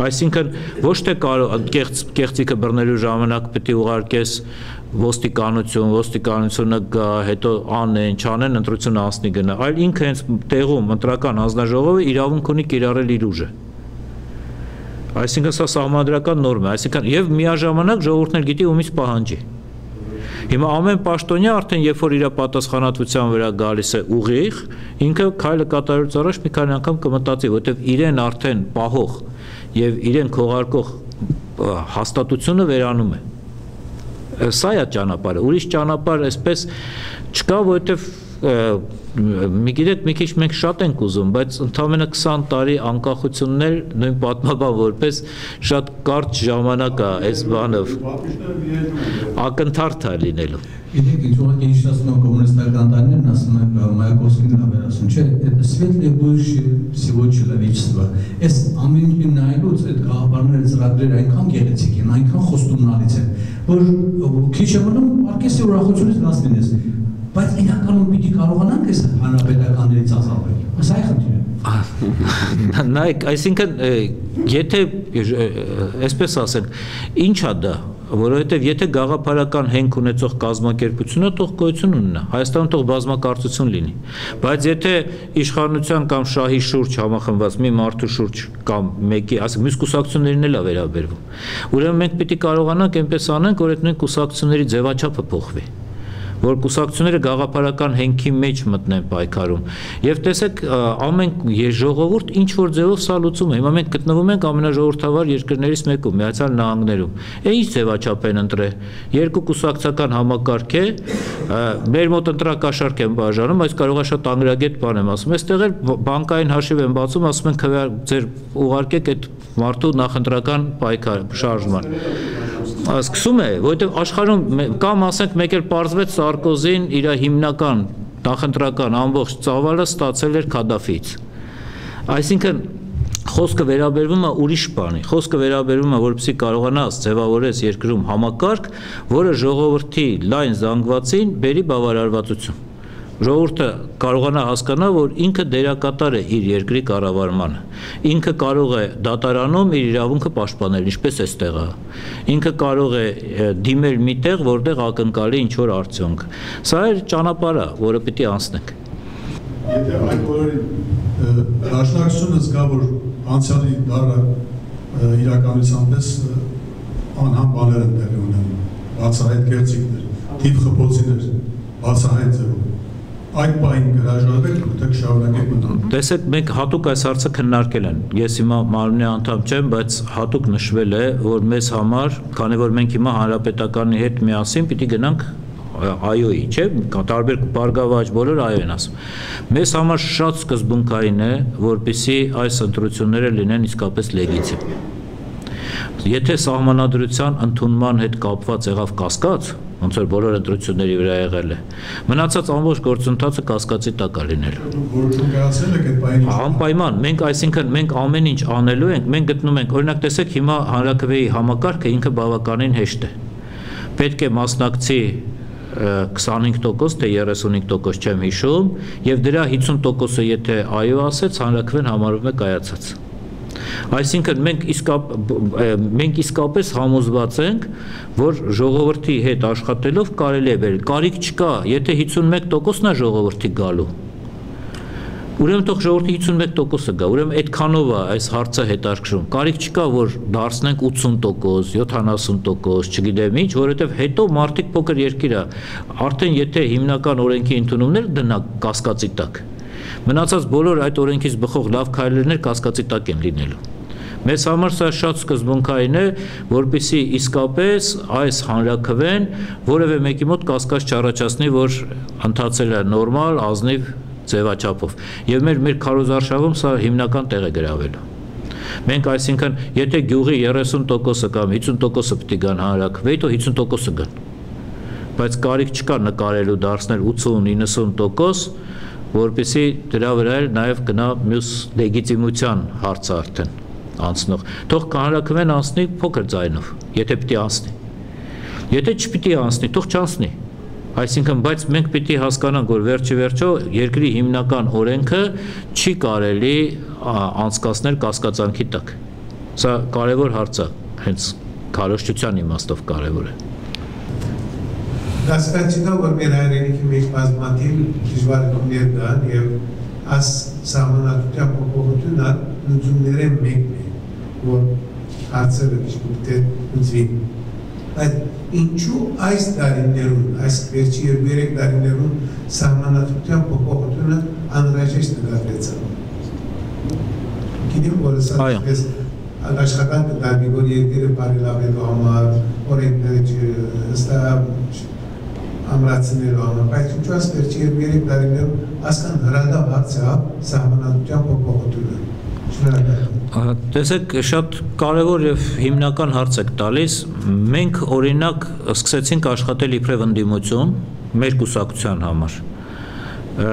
Այսինքն, ոչ թե կարո-, կեղծ-, կեղծիքը բռնելու ժամանակ պիտի ուղարկես ոստիկանություն, ոստիկանությունը գայ, հետո անեն, չանեն, ընտրությունը անցնի գնայ, այլ ինքը հենց տեղում ընտրական հանձնաժողովը իրավունք ունի կիրառել իր ուժը։ Այսինքն, սա սահմանադրական նորմ է, այսինքն, եւ միաժամանակ ժողովուրդն էլ գիտի ումից պահանջի։ Հիմա ամէն պաշտոնյա արդեն, երբ որ իր պատասխանատվության վրա գալիս է ուղիղ, ինքը քայլը կատարելուց առաջ մի քանի անգամ կմտածի, որովհետեւ իրեն արդեն պահող եւ իրեն քողարկող, ը, հաստատությունը վերանում է։ Ը, սա է ճանապարհը, ուրիշ ճանապարհ այսպես չկա, որովհետեւ, ը, մի, գիտեք, մի քիչ մենք շատ ենք ուզում, բայց ընդամենը քսան տարի անկախությունն էլ նոյն պատմաբան որպես շատ կարճ ժամանակ է այս բանով, ակնթարթ է լինելու։ Գիտեք, ինչ ուղղակի հիշեցնում եմ կոմունիստական տարիներն, ասում են, ը, Մայակովսկին լավ էր ասում, չէ՞, это светлое будущее всего человечества։ Այս ամենին նայելուց այդ գաղափարները, ծրագրերը այնքան գեղեցիկ են, այնքան խոստումնալից են, որ, ը, քիչ է մնում, պարկեսի ուրախությունից լաց լինես, բայց իրականում պիտի կարողանանք այս հանրապետականներից ազատվել։ Սա է խնդիրը։ Ա, նայեք, այսինքն, ը, եթե, ը, այսպես ասենք, ի՞նչ ա դա, որովհետև եթե գաղափարական հենք ունեցող կազմակերպությունը թող գոյություն ունենա, Հայաստանում թող բազմակարծություն լինի, բայց եթե իշխանության կամ շահի շուրջ համախմբված մի մարդու շուրջ կամ մեկի, ասենք, մյուս կուսակցություններին էլ ա վերաբերվում, ուրեմն մենք պիտի կարողանանք այնպես անենք, որ այդ նույն կուսակցությունների ձևաչափը փոխվի։ որ կուսակցությունները գաղափարական հենքի մէջ մտնեն պայքարում։ Եւ տեսեք, ա, ամեն ե-, ժողովուրդ ինչ որ ձեւով սա լուծում է։ Հիմա մենք գտնվում ենք ամենաժողովրդավար երկրներից մեկում, Միացյալ Նահանգներում։ Է, ինչ ձեւաչափ են ընտրել։ Երկու կուսակցական համակարգ է, ա, մեր մոտ ընտրակաշառք են բաժանում, այս կարող է շատ անգրագետ բան եմ ասում։ Այստեղ էլ բ-, բանկային հաշիվ են բացում, ասում են՝ «Քվեա-, ձեր ուղարկեք այդ մարդու նախընտրական պայքար, շարժման»։ Ա, սկսում է, որովհետեւ աշխարհում մե-, կամ, ասենք, մեկ էլ պարզվեց՝ Սարկոզին իր հիմնական նախընտրական ամբողջ ծավալը ստացել էր Քադաֆիից։ Այսինքն՝ խոսքը վերաբերվում է ուրիշ բանի, խոսքը վերաբերվում է, որպեսզի կարողանաս ձեւավորես երկրում համակարգ, որը ժողովրդի լայն զանգվածին բերի բաւարարվածություն, ժողովուրդը կարողանայ հասկանալ, որ ինքը դերակատար է իր երկրի կառավարմանը, ինքը կարող է դատարանում իր իրաւունքը պաշտպանել, ինչպես էստեղ է, ինքը կարող է, ը, դիմել մի տեղ, որտեղ ակնկալի ինչ-որ արդիւնք։ Սա էր ճանապարհը, որը պիտի անցնենք։ Եթե այդ բոլորին, ը, Դաշնակցությունը զգա, որ անցեալի դարը, ը, իրականության պես, ը, անհան բաներ են տեղի ունենում, բացահայտ կեղծիքներ, թիվ խփոցիներ, բացահայտ ձևով, այդ պահին կհրաժարվեք, թէ կշարունակեք մնալ։ Տեսեք, մենք հատուկ այս հարցը քննարկել են։ Ես հիմա մարմնի անդամ չեմ, բայց հատուկ նշվել է, որ մեզ համար, քանի որ մենք հիմա Հանրապետականի հետ միասին պիտի գնանք, ա, այոյի, չէ՞, կա տարբեր Բարգավաճ, բոլոր այո են ասում։ Մեզ համար շատ սկզբունքային է, որպեսզի այս ընտրությունները լինեն իսկապես լեգիտիմ։ Եթե սահմանադրության ընդունման հետ կապված եղավ կասկած, ոնց որ բոլոր ընտրությունների վրա եղել է, մնացած ամբողջ գործընթացը կասկածի տակ է լինելու։ Որոշում կայացրել եք այդ պահին։ Անպայման, մենք, այսինքն, մենք ամեն ինչ անելու ենք, մենք գտնում ենք, օրինակ, տեսեք, հիմա հանրաքվեի համակարգը ինքը բավականին հեշտ է։ Պետք է մասնակցի, ը, քսանհինգ տոկոս, թէ երեսունհինգ տոկոս, չեմ յիշում, եւ դրա հիսուն տոկոսը եթե այո ասեց, հանրաքվեն համարվում է կայացած։ Այսինքն մենք իսկապ-, ը, մենք իսկապես համոզված ենք, որ ժողովրդի հետ աշխատելով կարելի է բերել։ Կարիք չկա, եթե հիսուն մեկ տոկոսն է ժողովրդի գալու, ուրեմն թող ժողովրդի հիսուն մեկ տոկոսը գայ։ Ուրեմն այդքանով է այս հարցը հետաքրքրում։ Կարիք չկա, որ դարձնենք ութսուն տոկոս, յոթանասուն տոկոս, չգիտեմ ինչ, որովհետեւ հետո մարդիկ, փոքր երկիր է, արդեն եթե հիմնական օրենքի ընդունումները դնա կասկածի տակ, մնացած բոլոր այդ օրենքից բխող լաւ քայլերներ կասկածի տակ են լինելու։ Մեզ համար սա շատ սկզբունքային է, որպեսզի իսկապես այս հանրաքվեն որևէ մեկի մոտ կասկած չառաջացնի, որ ընթացել է նորմալ, ազնիվ ձևաչափով։ Եվ մեր, մեր քարոզարշավում սա հիմնական տեղ է գրաւելու։ Մենք, այսինքն, եթե գիւղի երեսուն տոկոսը կամ հիսուն տոկոսը պիտի գան հանրաքվեի, թող հիսուն տոկոսը գան, բայց կարիք չկա նկարելու, դարձնել ութսուն, իննսուն տոկոս, որպեսզի դրա վրա էլ նաեւ գնայ մյուս լեգիտիմության հարցը արդեն անցնող։ Թող հանրաքվեն անցնի փոքր ձայնով, եթե պիտի անցնի։ Եթե չպիտի անցնի, թող չանցնի։ Այսինքն, բայց մենք պիտի հասկանանք, որ վերջի վերջո երկրի հիմնական օրենքը չի կարելի, ա, անցկացնել կասկածանքի տակ։ Սա կարեւոր հարց է, հենց քարոզչության իմաստով կարեւոր է։ Կասկածիքա, որ մեր հայրենիքի մէջ բազմաթիւ դժվարութիւններ կան եւ այս սահմանադրության փոփոխությունը լուծումներէն մեկն է, որ հարցերը միշտ պիտի լուծուին։ Բայց ինչու այս տարիներուն, այս վերջի երկու-երեք տարիներուն սահմանադրության փոփոխությունը անհրաժեշտ նկատվեցաւ։ Գիտեմ, որ սա Այո։ Այսպես աշխատանքը տարվի, որ երկիրը բարելավելու համար, օրենքները չ-, հստակ ամրացնելու համար, բայց ինչու այս վերջի երկու-երեք տարիներում այսքան հրադադար հարց եղավ սահմանադրության փոփոխությունը։ Շնորհակալ եմ։ Ա, տեսեք, շատ կարևոր եւ հիմնական հարց եք տալիս։ Մենք, օրինակ, սկսեցինք աշխատել իբրեւ ընդդիմություն մեր կուսակցության համար։ Ը,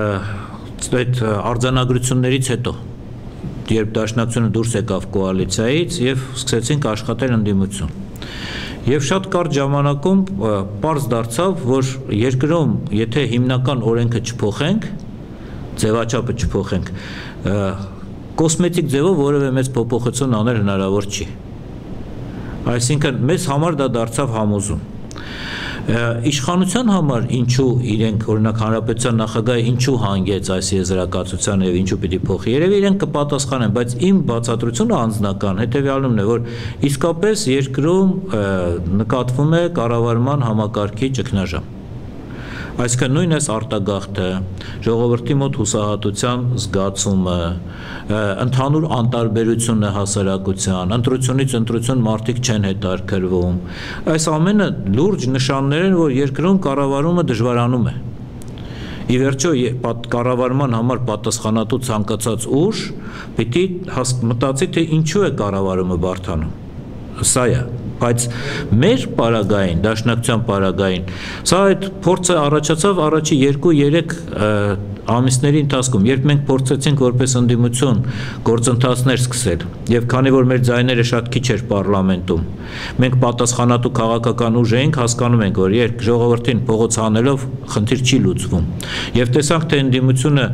այդ արձանագրություններից հետո, երբ Դաշնակցությունը դուրս եկավ կոալիցիայից եւ սկսեցինք աշխատել ընդդիմություն։ Եւ շատ կարճ ժամանակում, ը, պարզ դարձավ, որ երկրում, եթե հիմնական օրենքը չփոխենք, ձևաչափը չփոխենք, ը, կոսմետիկ ձևով որևէ մեծ փոփոխություն անել հնարավոր չի։ Այսինքն, մեզ համար դա դարձավ համոզում։ Ը, իշխանության համար ինչու իրենք, օրինակ, հանրապետության նախագահը ինչու հանգեց այս եզրակացությանը եւ ինչու պիտի փոխի։ Երեւի իրենք կպատասխանեն, բայց իմ բացատրությունը անձնական հետեւյալն է, որ իսկապես երկրում, ը, նկատվում է կառավարման համակարգի ճգնաժամ։ Այսինքն նոյնիսկ արտագաղթը, ժողովրդի մօտ յուսահատութեան զգացումը, ը, ընդհանուր անտարբերությունը հասարակութեան, ընտրությունից ընտրություն մարդիկ չեն հետաքրքրվում։ Այս ամենը լուրջ նշաններ են, որ երկրում կառավարումը դժվարանում է։ Ի վերջոյ, ե-, պատ-, կառավարման համար պատասխանատու ցանկացած ուժ պիտի հաս-, մտածի, թե ինչու է կառավարումը բարդանում։ Սա է, բայց մեր պարագային, Դաշնակցության պարագային, սա այդ փորձը առաջացաւ առաջի երկու-երեք, ը, ամիսների ընթացքում, երբ մենք փորձեցինք որպես ընդդիմություն գործընթացներ սկսել, եւ քանի որ մեր ձայները շատ քիչ էր պարլամենտում, մենք պատասխանատու քաղաքական ուժ էինք, հասկանում ենք, որ երբ ժողովրդին փողոց հանելով խնդիր չի լուծվում։ Եւ տեսանք, թե ընդդիմությունը,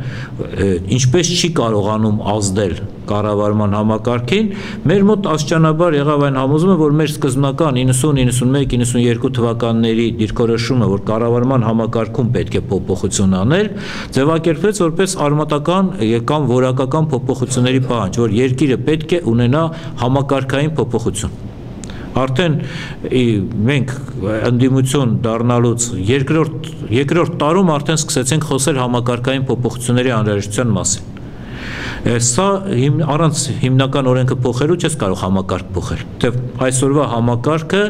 ը, ինչպես չի կարողանում ազդել կառավարման համակարգին, մեր մոտ աստիճանաբար եղաւ այն համոզումը, որ մեր սկզբնական իննսուն, իննսուն մէկ, իննսուն երկու թվականների դիրքորոշումը, որ կառավարման համակարգում պէտք է փոփոխություն անել, ձեւակերպվեց որպես արմատական, ը, կամ որակական փոփոխությունների պահանջ, որ երկիրը պէտք է ունենայ համակարգային փոփոխություն։ Արդեն, ի, մենք ընդդիմություն դառնալուց երկրորդ, երկրորդ տարում արդեն սկսեցինք խոսել համակարգային փոփոխությունների անհրաժեշտության մասին։ Ը, սա հիմ-, առանց հիմնական օրենքը փոխելու չես կարող համակարգ փոխել։ Թեև այսօրվա համակարգը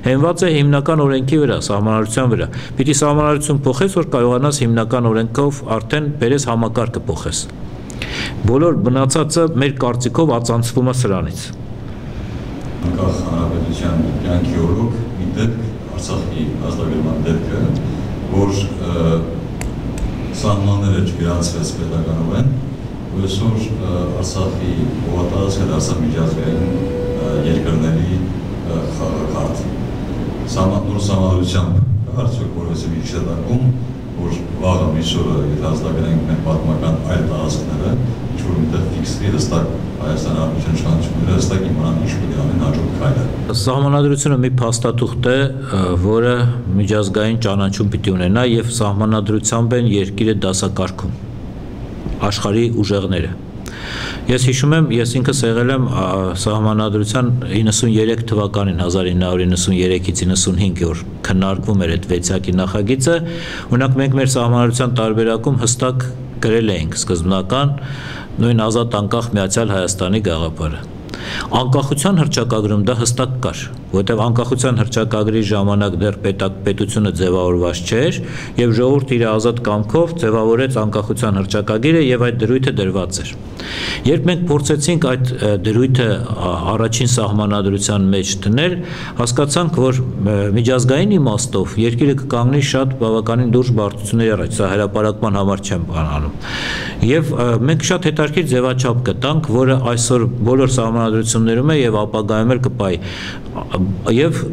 հենված է հիմնական օրենքի վրա, սահմանադրության վրա։ Պիտի սահմանադրություն փոխես, որ կարողանաս հիմնական օրենքով արդեն բերես համակարգը փոխես։ Բոլոր մնացածը մեր կարծիքով ածանցվում է սրանից։ Անկախ հանրապետության կյանքի օրոք մի դեպք, Արցախի ազատագրման դեպքը, որ, ը, սահմանները չգրանցվեց պետականորեն, ու այսօր, ը, Արցախի օղատարածքը դարձավ միջազգային, ը, երկրների, ը, խաղաքարտ։ Սահման-, նոր սահմանադրությամբ կա՞ արդյոք որևէ մի հիշատակում, որ վաղը, միսօրը, եթե ազատագրենք մեր պատմական այլ տարածքները, ինչ-որ միտեղ ֆիքսվի հստակ Հայաստան Հանրապետության իշխանությունները, հստակ իմանան ինչ պիտի անեն հաջորդ քայլը։ Սահմանադրությունը մի փաստաթուղթ է, ը, որը միջազգային ճանաչում պիտի ունենայ, եւ սահմանադրությամբ են երկիրը դասակարգում աշխարհի ուժեղները։ Ես հիշում եմ, ես ինքս եղել եմ, ա, սահմանադրության իննսուն երեք թվականին, հազար ինը հարյուր իննսուն երեքից իննսուն հինգ, որ քննարկվում էր այդ վեցեակի նախագիծը, օրինակ, մենք մեր սահմանադրության տարբերակում հստակ գրել էինք սկզբնական նոյն ազատ անկախ միացեալ Հայաստանի գաղափարը։ Անկախության հռչակագրում դա հստակ կար, որովհետեւ անկախության հռչակագրի ժամանակ դեռ պետակ-, պետությունը ձեւավորված չէր, եւ ժողովուրդը իր ազատ կամքով ձեւավորեց անկախության հռչակագիրը, եւ այդ դրոյթը դրուած էր։ Երբ մենք փորձեցինք այդ, ը, դրոյթը, ա, առաջին սահմանադրության մեջ դնել, հասկացանք, որ, ը, միջազգային իմաստով երկիրը կկանգնի շատ բավականին լուրջ բարդությունների առաջ, սա հրապարակման համար չեմ բանանում։ Եւ, ը, մենք շատ հետաքրքիր ձեւաչափ գտանք, որը այսօր բոլոր սահմանադրություններում է եւ ապագայում էլ կպայի, ա, եւ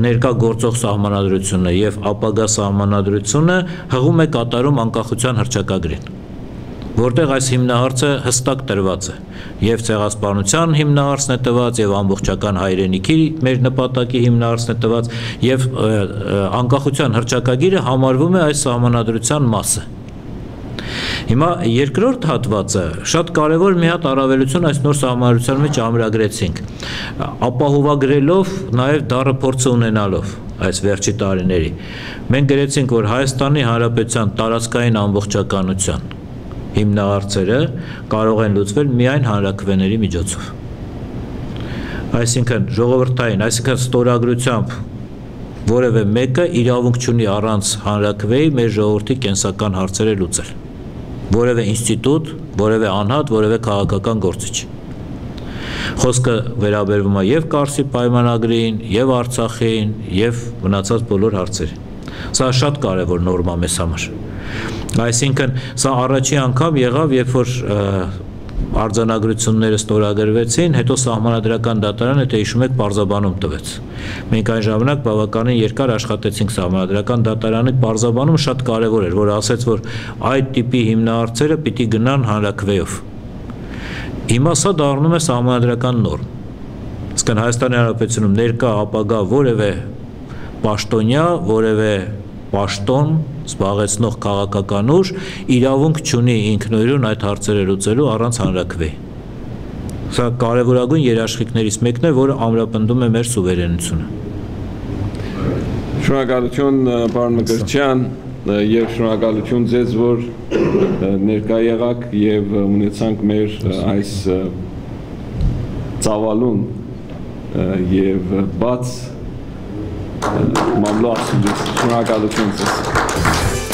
ներկայ գործող սահմանադրությունը եւ ապագայ սահմանադրությունը հղում է կատարում անկախության հռչակագրին, որտեղ այս հիմնահարցը հստակ տրուած է, եւ ցեղասպանության հիմնահարցն է տուած, եւ ամբողջական հայրենիքի մեր նպատակի հիմնահարցն է տուած, եւ, ը, ը, անկախության հռչակագիրը համարվում է այս սահմանադրության մասը։ Հիմա երկրորդ հատվածը, շատ կարեւոր մի հատ առավելություն այս նոր սահմանադրության մեջ ամրագրեցինք, ապահովագրելով նաեւ դառը փորձը ունենալով այս վերջի տարիների։ Մենք գրեցինք, որ Հայաստանի Հանրապետության տարածքային ամբողջականության հիմնահարցերը կարող են լուծվել միայն հանրաքվեների միջոցով։ Այսինքն՝ ժողովրդային, այսինքն՝ ստորագրությամբ որևէ մեկը իրավունք չունի առանց հանրաքվեի մեր ժողովրդի կենսական հարցերը լուծել։ Որևէ ինստիտուտ, որևէ անհատ, որևէ քաղաքական գործիչ։ Խոսքը վերաբերվում է եւ Կարսի պայմանագրին, եւ Արցախին, եւ մնացած բոլոր հարցերին։ Սա շատ կարեւոր նորմա մեզ համար։ Այսինքն՝ սա առաջի անգամ եղաւ, երբ որ, ը, արձանագրությունները ստորագրվեցին, հետո Սահմանադրական դատարանը, եթե հիշում եք, պարզաբանում տվեց։ Մենք այն ժամանակ բավականին երկար աշխատեցինք Սահմանադրական դատարանի պարզաբանումը, շատ կարեւոր էր, որ ասեց, որ այդ տիպի հիմնահարցերը պիտի գնան հանրաքվեով։ Հիմա սա դառնում է սահմանադրական նորմ։ Այսինքն՝ Հայաստանի Հանրապետությունում ներկայ, ապագայ որևէ պաշտոնյա, որևէ պաշտոն զբաղեցնող քաղաքական ուժ իրավունք չունի ինքնուրույն այդ հարցերը լուծելու առանց հանրաքվեի։ Սա կարևորագույն երաշխիքներից մեկն է, որը ամրապնդում է մեր սուվերենությունը։ Շնորհակալություն, պարոն Մկրտչյան։ Եւ շնորհակալութիւն ձեզ, որ, ը, ներկայ եղաք եւ, ը, ունեցանք մեր, ը, այս, ը, ծավալուն, ը, եւ, ը, բաց, ը, մամլոյ ասուլիս։ Շնորհակալութիւն ձեզ։